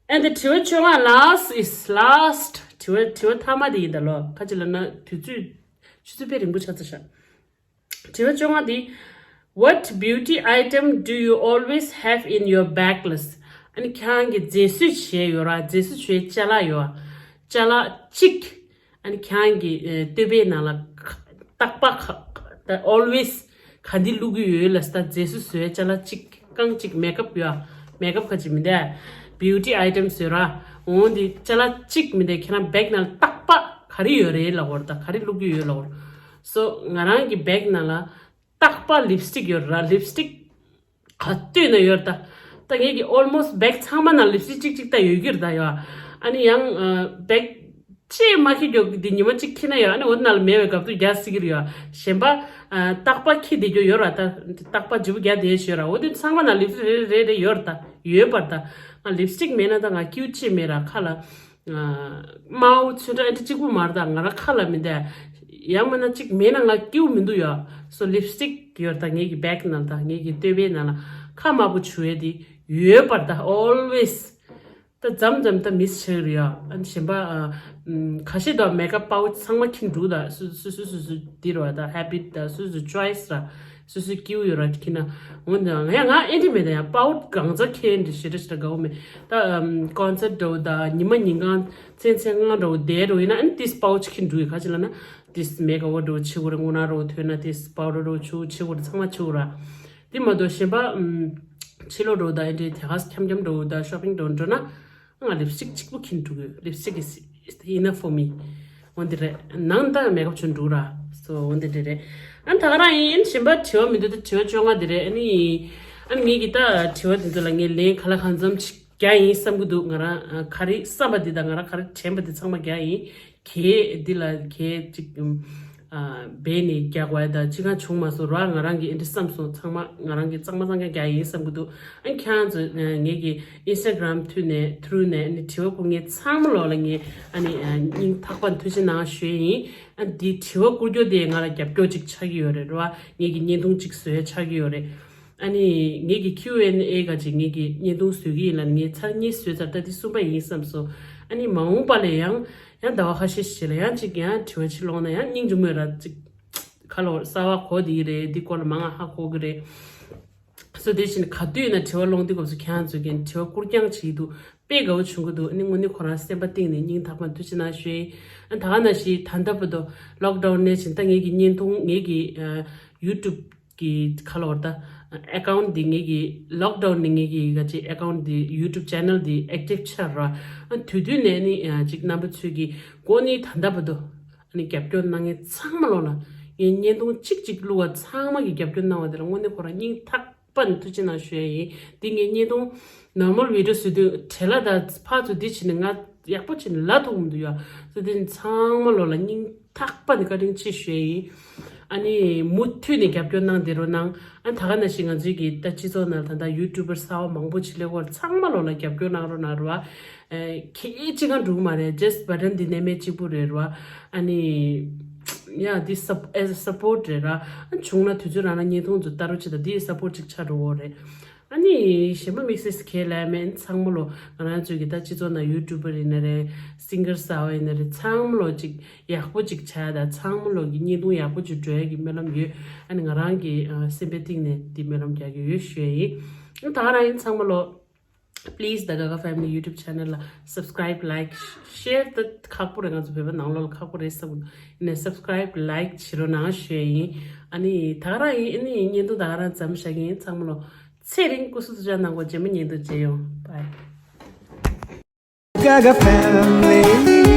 And the དྲི་བ་བཅོ་ལྔ། Last is last དྲི་བ་དྲི་བ་མཐའ་མ་དེ་ཡིན་ད་ལོ། ཁ་ཅིག་ལབ་ན་དུས་ཚོད་ཆུ་ཚོད་དཔེ་རིང་པོ་ཆགས་ཚར་ཤག་དྲི་བ་བཅོ་ལྔ་འདི། What beauty item do you always have in your bag list? ཨ་ནི་ཁྱེད་རང་གི་རྫས་བཟོ་བྱས་ཡོད་ར། རྫས་བཟོ་བྱས་ཅ་ལག་ཡོད། ཅ་ལག་གཅིག་ཨ་ནི་ཁྱེད་རང་གི་ཨ་སྟོད་པའི་ནང་ལ་ཁ་རྟག་པ་ཁ་ད་always ག་འདི་བླུག་གི་ཡོད་ལ་ས། ད་རྫས་བཟོ་བཟོས་ཅ་ལག་གཅིག་རྐང་གཅིག་མེག་ཨབ་ཡོད། མེག་ཨབ་ཁ་ཅིག་མི་འདུག beauty item བཟོས་ར། འོ་འདི་ཅ་ལག་གཅིག་མི་འདུག་ཁྱེད་རང་བེག་ནང་ལ་རྟག་པ་ག་རེ་ཡོད་རེད་ལབ་དགོས་རེད་ད། ག་རེ་བླུག་གི་ཡོད་ལབ་དགོས་རེད། སོ་ང་རང་གི་བེག་ནང་ལ་རྟག་པ་ལིབ་སི་ཊིག་ཡོད་ར། ལིབ་སི་ཊིག་ག་དུས་ན་ཡོད་ར་ད། ད་ངེད་ཀྱི་almost བེག་ཚང་མ་ནང་ལིབ་སི་ཊིག་གཅིག་གཅིག་ད་ཡོད་ཀྱི་རེད་ད་ཡོད། ཨ་ནི་ཡང་ཨ་བེག་ཅེས་མ་ཁྱི་མགྱོགས་འདི་ཉི་མ་གཅིག་ཁྱི་ན་ཡོད། ཨ་ནི་འོ་ན་ལ་མེད་པའི་སྐབས་དུ་རྒྱ་སྲིད་ཀྱི་རེད་ཡོད། གཞན་པ་ཨ་རྟག་པ་ཁྱི་བསྡད་རྒྱུ་ཡོད་ར་ད། རྟག་པ་ལྗིད་པོ་རྒྱ་བསྡད་ཤོད་ར། འོ་དེ་ཚང་མ་ནང་ལིབ་སི་རེ་རེ་རེ་ཡོད་ར་ད། ཡོད་པར་ད། ང་ལིབ་སི་ཊིག་མེད་ན་ད་ང་ཀིའུ་ཅེས་མེད་ར། ཁ་ལ་དམར་པོ་ཚོན་ཁྲ་ཨེ་འདྲ་གཅིག་པུ་མ་རེད་ད། ང་ར་ཁ་ལ་མི་འདུག་ཡང་མིན་ན་གཅིག་མེད་ན་ང་ཀིའུ་མི་འདུག་ཡོད། སོ་ལིབ་སི་ཊིག་ཡོད་ར་ད། ངེད་ཀྱི་བེག་ནང་ད་ངེད་ཀྱི་སྟོད་པའི་ནང་ལ་ཁ་དམར་པོ་བྱུག་ཡས་དེ་ཡོད་པར་ད་always། ད་མཚམས་མཚམས་ད་མིས་བྱེད་རེད་ཡ། ཨ་ནི་གཞན་པ་ཨ་ཁ་ཤས་དང་མེག་ཨབ་པའུ་ཆི་ཚང་མ་འཁྱེར་འགྲོ་ད། སུ་སུ་སུ་སུ་སུ་འདི་རེད་བ། ད་ཧེ་བིཊ་ད་སུ་སུ་ཅོའི་སི་ར། སུ་སུ་སྐྱིད་པོ་ཡོད་ར་འཁྱེར་ན། འོན་ཀྱང་ང་ཡང་ང་ཨེ་འདྲ་མེད་ད་ཡ། པའུ་ཆི་གང་ཚ་འཁྱེར་འདི་ཞེ་དྲག་ཞེ་དྲག་དགའ་བོ་མེད། ད་ཨམ་ཀོན་སར་ཊི་འགྲོ་ད་ཉི་མ་ཉིན་གང་མཚན་མཚན་ལྔ་འགྲོ་བསྡད་འགྲོ་ཡིན་ན་ཨ་ནི་ཏིས་པའུ་ཆི་འཁྱེར་འགྲོ་ཡི། ག་ཅི་ལབ་ན་ཏིས་མེག་ཨབ་འགྲོ་བྱེད་དགོས་རེད། སྔོ་ནག་འགྲོ་ཐོན་ན་ཏིས་པའུ་ཌར་འགྲོ་བྱུག་བྱེད་དགོས་རེད། ཚང་མ་བྱེད་དགོས་ར། དེ་མ་གཏོགས་གཞན་པ་ཨམ་ཕྱི་ལོགས་འགྲོ་ད་ཨེ་འདྲའི་དེ་ག་འཁྱམ་འཁྱམ་འགྲོ་ད་ཤོ་པིང་འགྲོ་འགྲོ་ན་ང་ལིབ་སི་ཊིག་གཅིག་པུ་འཁྱེར་འགྲོ་གི་ཡོད། Lipstick is is enough for me. འོ་འདི་རེད། ནང་ད་མེག་ཨབ་བྱུང་འགྲོ་ར། སོ་འོ་འདི་འདྲ་རེད། ཨ་ནི་ད་ག་རང་ཡིན། གཞན་པ་དྲི་བ་མི་འདུག་ད་དྲི་བ་བཅོ་ལྔ་འདི་རེད། ཨ་ནི་ཨ་ནི་ངེད་ཀྱི་ད་དྲི་བ་འདི་ཚོ་ལ་ངས་ལན་ག་ལ་གང་འཚམ་ཅིག་རྒྱག་ཡིན་བསམ་གྱི་འདུག་ང་རང་ཨ་ག་རེ་བསམ་པ་འདི་དང་ང་རང་ག་རེ་དྲན་པ་འདི་ཚང་མ་རྒྱག་ཡིན། གལ་འདི་ལ་གལ་ཅིག་ཨ་འབད་ནས་རྒྱག་པ་ད་ཅི་གང་བྱུང་མ་སོང་ར། ང་རང་གིས་ཨེ་འདྲ་བསམ་སོང་། ཚང་མ་ང་རང་གིས་གཙང་མ་གཙང་རྐྱང་རྒྱག་ཡིན་བསམ་གྱི་འདུག་ཨ་ཁྱེད་རང་ཚོ་ངེད་ཀྱི་ཨིན་སི་ཊ་གྷ་རམ་ཐུག་ནས་ཐུག་ནས་ཨ་ནི་དྲི་བ་བསྐུར་མཁན་ཚང་མ་ལོག་ལ་ངས་ཨ་ནི་སྙིང་ཐག་པ་ནས་ཐུགས་རྗེ་གནང་ཞུ་ཡིན། ཨ་འདི་དྲི་བ་བསྐུར་རྒྱུ་དེ་ང་ལ་རྒྱབ་སྐྱོར་ཅིག་ཆགས་ཀྱི་ཡོད་རེད་ར། ངེད་ཀྱི་བརྙན་ཐུང་ཅིག་བཟོ་ཡ་ཆགས་ཀྱི་ཡོད་རེད། ཨ་ནི་ངེད་ཀྱི་ཁིའུ་ཨེན་ཨེ་ག་ཅིག་ངེད་ཀྱི་བརྙན་ཐུང་བཟོ་གི་ཡིན་ལ་ངས་ཚར་གཉིས་བཟོས་ཚར། ད་འདི་གསུམ་པ་ཡིན་བསམ་སོང་། ཨ་ནི་མ་འོངས་པ་ལ་ཡང་ཡང་ཟླ་བ་ཁ་ཤས་ཤིག་ལ་ཡང་ཅིག་ཡང་དྲི་བ་ཕྱིར་ལོག་ན་ཡང་སྙིང་རྗེ་མོ་ར་ཅིག་ཁ་ལོ་གསར་བ་གོ་དེ་རེད། འདི་སྐོར་ལ་མང་ང་ཧ་གོ་གི་རེད། ཚོ་དེ་བཞིན་ག་དུས་ཡིན་ན་དྲི་བ་སློང་དུས་སྐབས་སུ་ཁྱེད་རང་ཚོས་ཀྱིས་དྲི་བ་བསྐུར་རྐྱང་བྱེད་ཀྱི་འདུག་དཔེ་དགའ་བོ་བྱུང་གི་འདུག་ཨ་ནི་དངོས་གནས་ཁོ་རང་སེམས་པ་གཏིང་ནས་སྙིང་ཐག་པ་ནས་ཐུགས་རྗེ་གནང་ཞུ་ཡིན། ཨ་ད་ག་ནང་བཞིན་ད་ལྟ་བར་དུ་ལོག་ཌའོན་ནས་བཞིན་ད་ངེད་ཀྱི་བརྙན་ཐུང་ངེད་ཀྱི་ཡུ་ཊུབ་གི་ཁ་ལོར་ད་ཨེ་ཀའུན་ཊི་འདི་ངེད་ཀྱི་ལོག་ཌའོན་ནས་ངེད་ཀྱི་ག་ཅིག་ཨེ་ཀའུན་ཊི་འདི་ཡུ་ཊུབ་ཅེ་ནལ་འདི་ཨེག་ཊིབ་ཆགས་ར། ཨ་དུས་དུས་ནས་ནི་ཅིག་རྣམ་པ་ཚོས་ཀྱི་སྒོ་ནས་ད་ལྟ་བར་དུ་ཨ་ནི་རྒྱབ་སྐྱོར་གནང་མཁན་ཚང་མ་ལོ་ལ་ངའི་བརྙན་ཐུང་གཅིག་གཅིག་བླུགས་པ་ཚང་མ་གི་རྒྱབ་སྐྱོར་གནང་བ་དེ་ལ་དངོས་གནས་ཁོ་རང་སྙིང་ཐག་པ་ནས་ཐུགས་རྗེ་གནང་ཞུ་ཡ་ཡིན། འདི་ངའི་བརྙན་ཐུང་ནོར་མལ་བི་ཌི་ཡོ་བཟོ་དུས་བྲེལ་ལ་དང་ཕར་ཚུར་འདི་བྱས་ནས་ང་ཡག་པོ་བྱས་ནས་ལ་ཐུག་མི་འདུག་ཡ། སོ་དེ་ཚང་མ་ལོ་ལ་སྙིང་ཐག་པ་ནས་བཀའ་དྲིན་ཆེ་ཞུ་ཡ་ཡིན། ཨ་ནི་མུ་མཐུད་ནས་རྒྱབ་སྐྱོར་གནང་བསྡད་རོགས་གནང་། ཨ་ད་ག་ནང་བཞིན་ང་ཚོའི་གི་ད་སྤྱི་ཚོགས་ནང་ད་ལྟ་ཡུ་ཊུབ་པར་གསར་པ་མང་པོ་ཅིག་སླེབས་ཡོད་རེད། ཚང་མ་ལོ་ལ་རྒྱབ་སྐྱོར་གནང་རོགས་གནང་རོགས། ཨ་གལ་ཆེ་གང་འགྲོ་གི་མ་རེད། ཇ་སི་ཊི་བ་ཊན་འདི་གནས་མལ་གཅིག་པུ་རེད་ར། ཨ་ནི་ཡ་འདི་སབ་ཨེ་ཟ་སབ་པོ་ཊི་རེད་ར། ཨ་བྱུང་ན་དུས་ཚོད་རང་རང་བརྙན་ཐུང་ཚོ་ལྟ་རོགས་བྱེད་དང་འདི་སབ་པོ་ཊི་ཅིག་ཆགས་འགྲོ་གི་རེད། ཨ་ནི་གཞན་པ་དམིགས་བསལ་གང་ཡང་ལབ་མེད། ཚང་མ་ལོ་ང་རང་ཚོའི་གི་ད་སྤྱི་ཚོགས་ནང་ཡུ་ཊུབ་པར་ཡིན་ན་རེད། སིང་གར་གསར་པ་ཡིན་ན་རེད། ཚང་མ་ལོ་ཅིག་ཡག་པོ་ཅིག་བྱ་དང་ཚང་མ་ལོ་གི་བརྙན་ཐུང་ཡག་པོ་ཅིག་འགྲོ་ཡ་གི་སྨོན་ལམ་ཡོད། ཨ་ནི་ང་རང་གི་ཨ་སེམས་པའི་གཏིང་ནས་འདི་སྨོན་ལམ་རྒྱག་གི་ཡོད་ཞུ་ཡ་ཡིན། ཨ་ད་ག་རང་ཡིན། ཚང་མ་ལོ་please the Gaga Family YouTube channel ལ་subscribe, like, share ད་ཁག་པོ་རེད། ང་ཚོ་བོད་པ་ནང་ལོགས་ལ་ཁག་པོ་རེད་བསམ་གི་འདུག་ཡིན་ནའི་subscribe, like བྱེད་རོགས་གནང་ཞུ་ཡ་ཡིན། ཨ་ནི་ད་ག་རང་ཡིན། ཨ་ནི་བརྙན་ཐུང་ད་ག་རང་མཚམས་བཞག་གི་ཡིན། ཚང་མ་ལོ་ཚེ་རིང་སྐུ་གཟུགས་ཐུགས་ཅག་གནང་གོ་རྗེས་མ་བརྙན་ཐུང་མཇལ་ཡོང་། Bye. Gaga Family.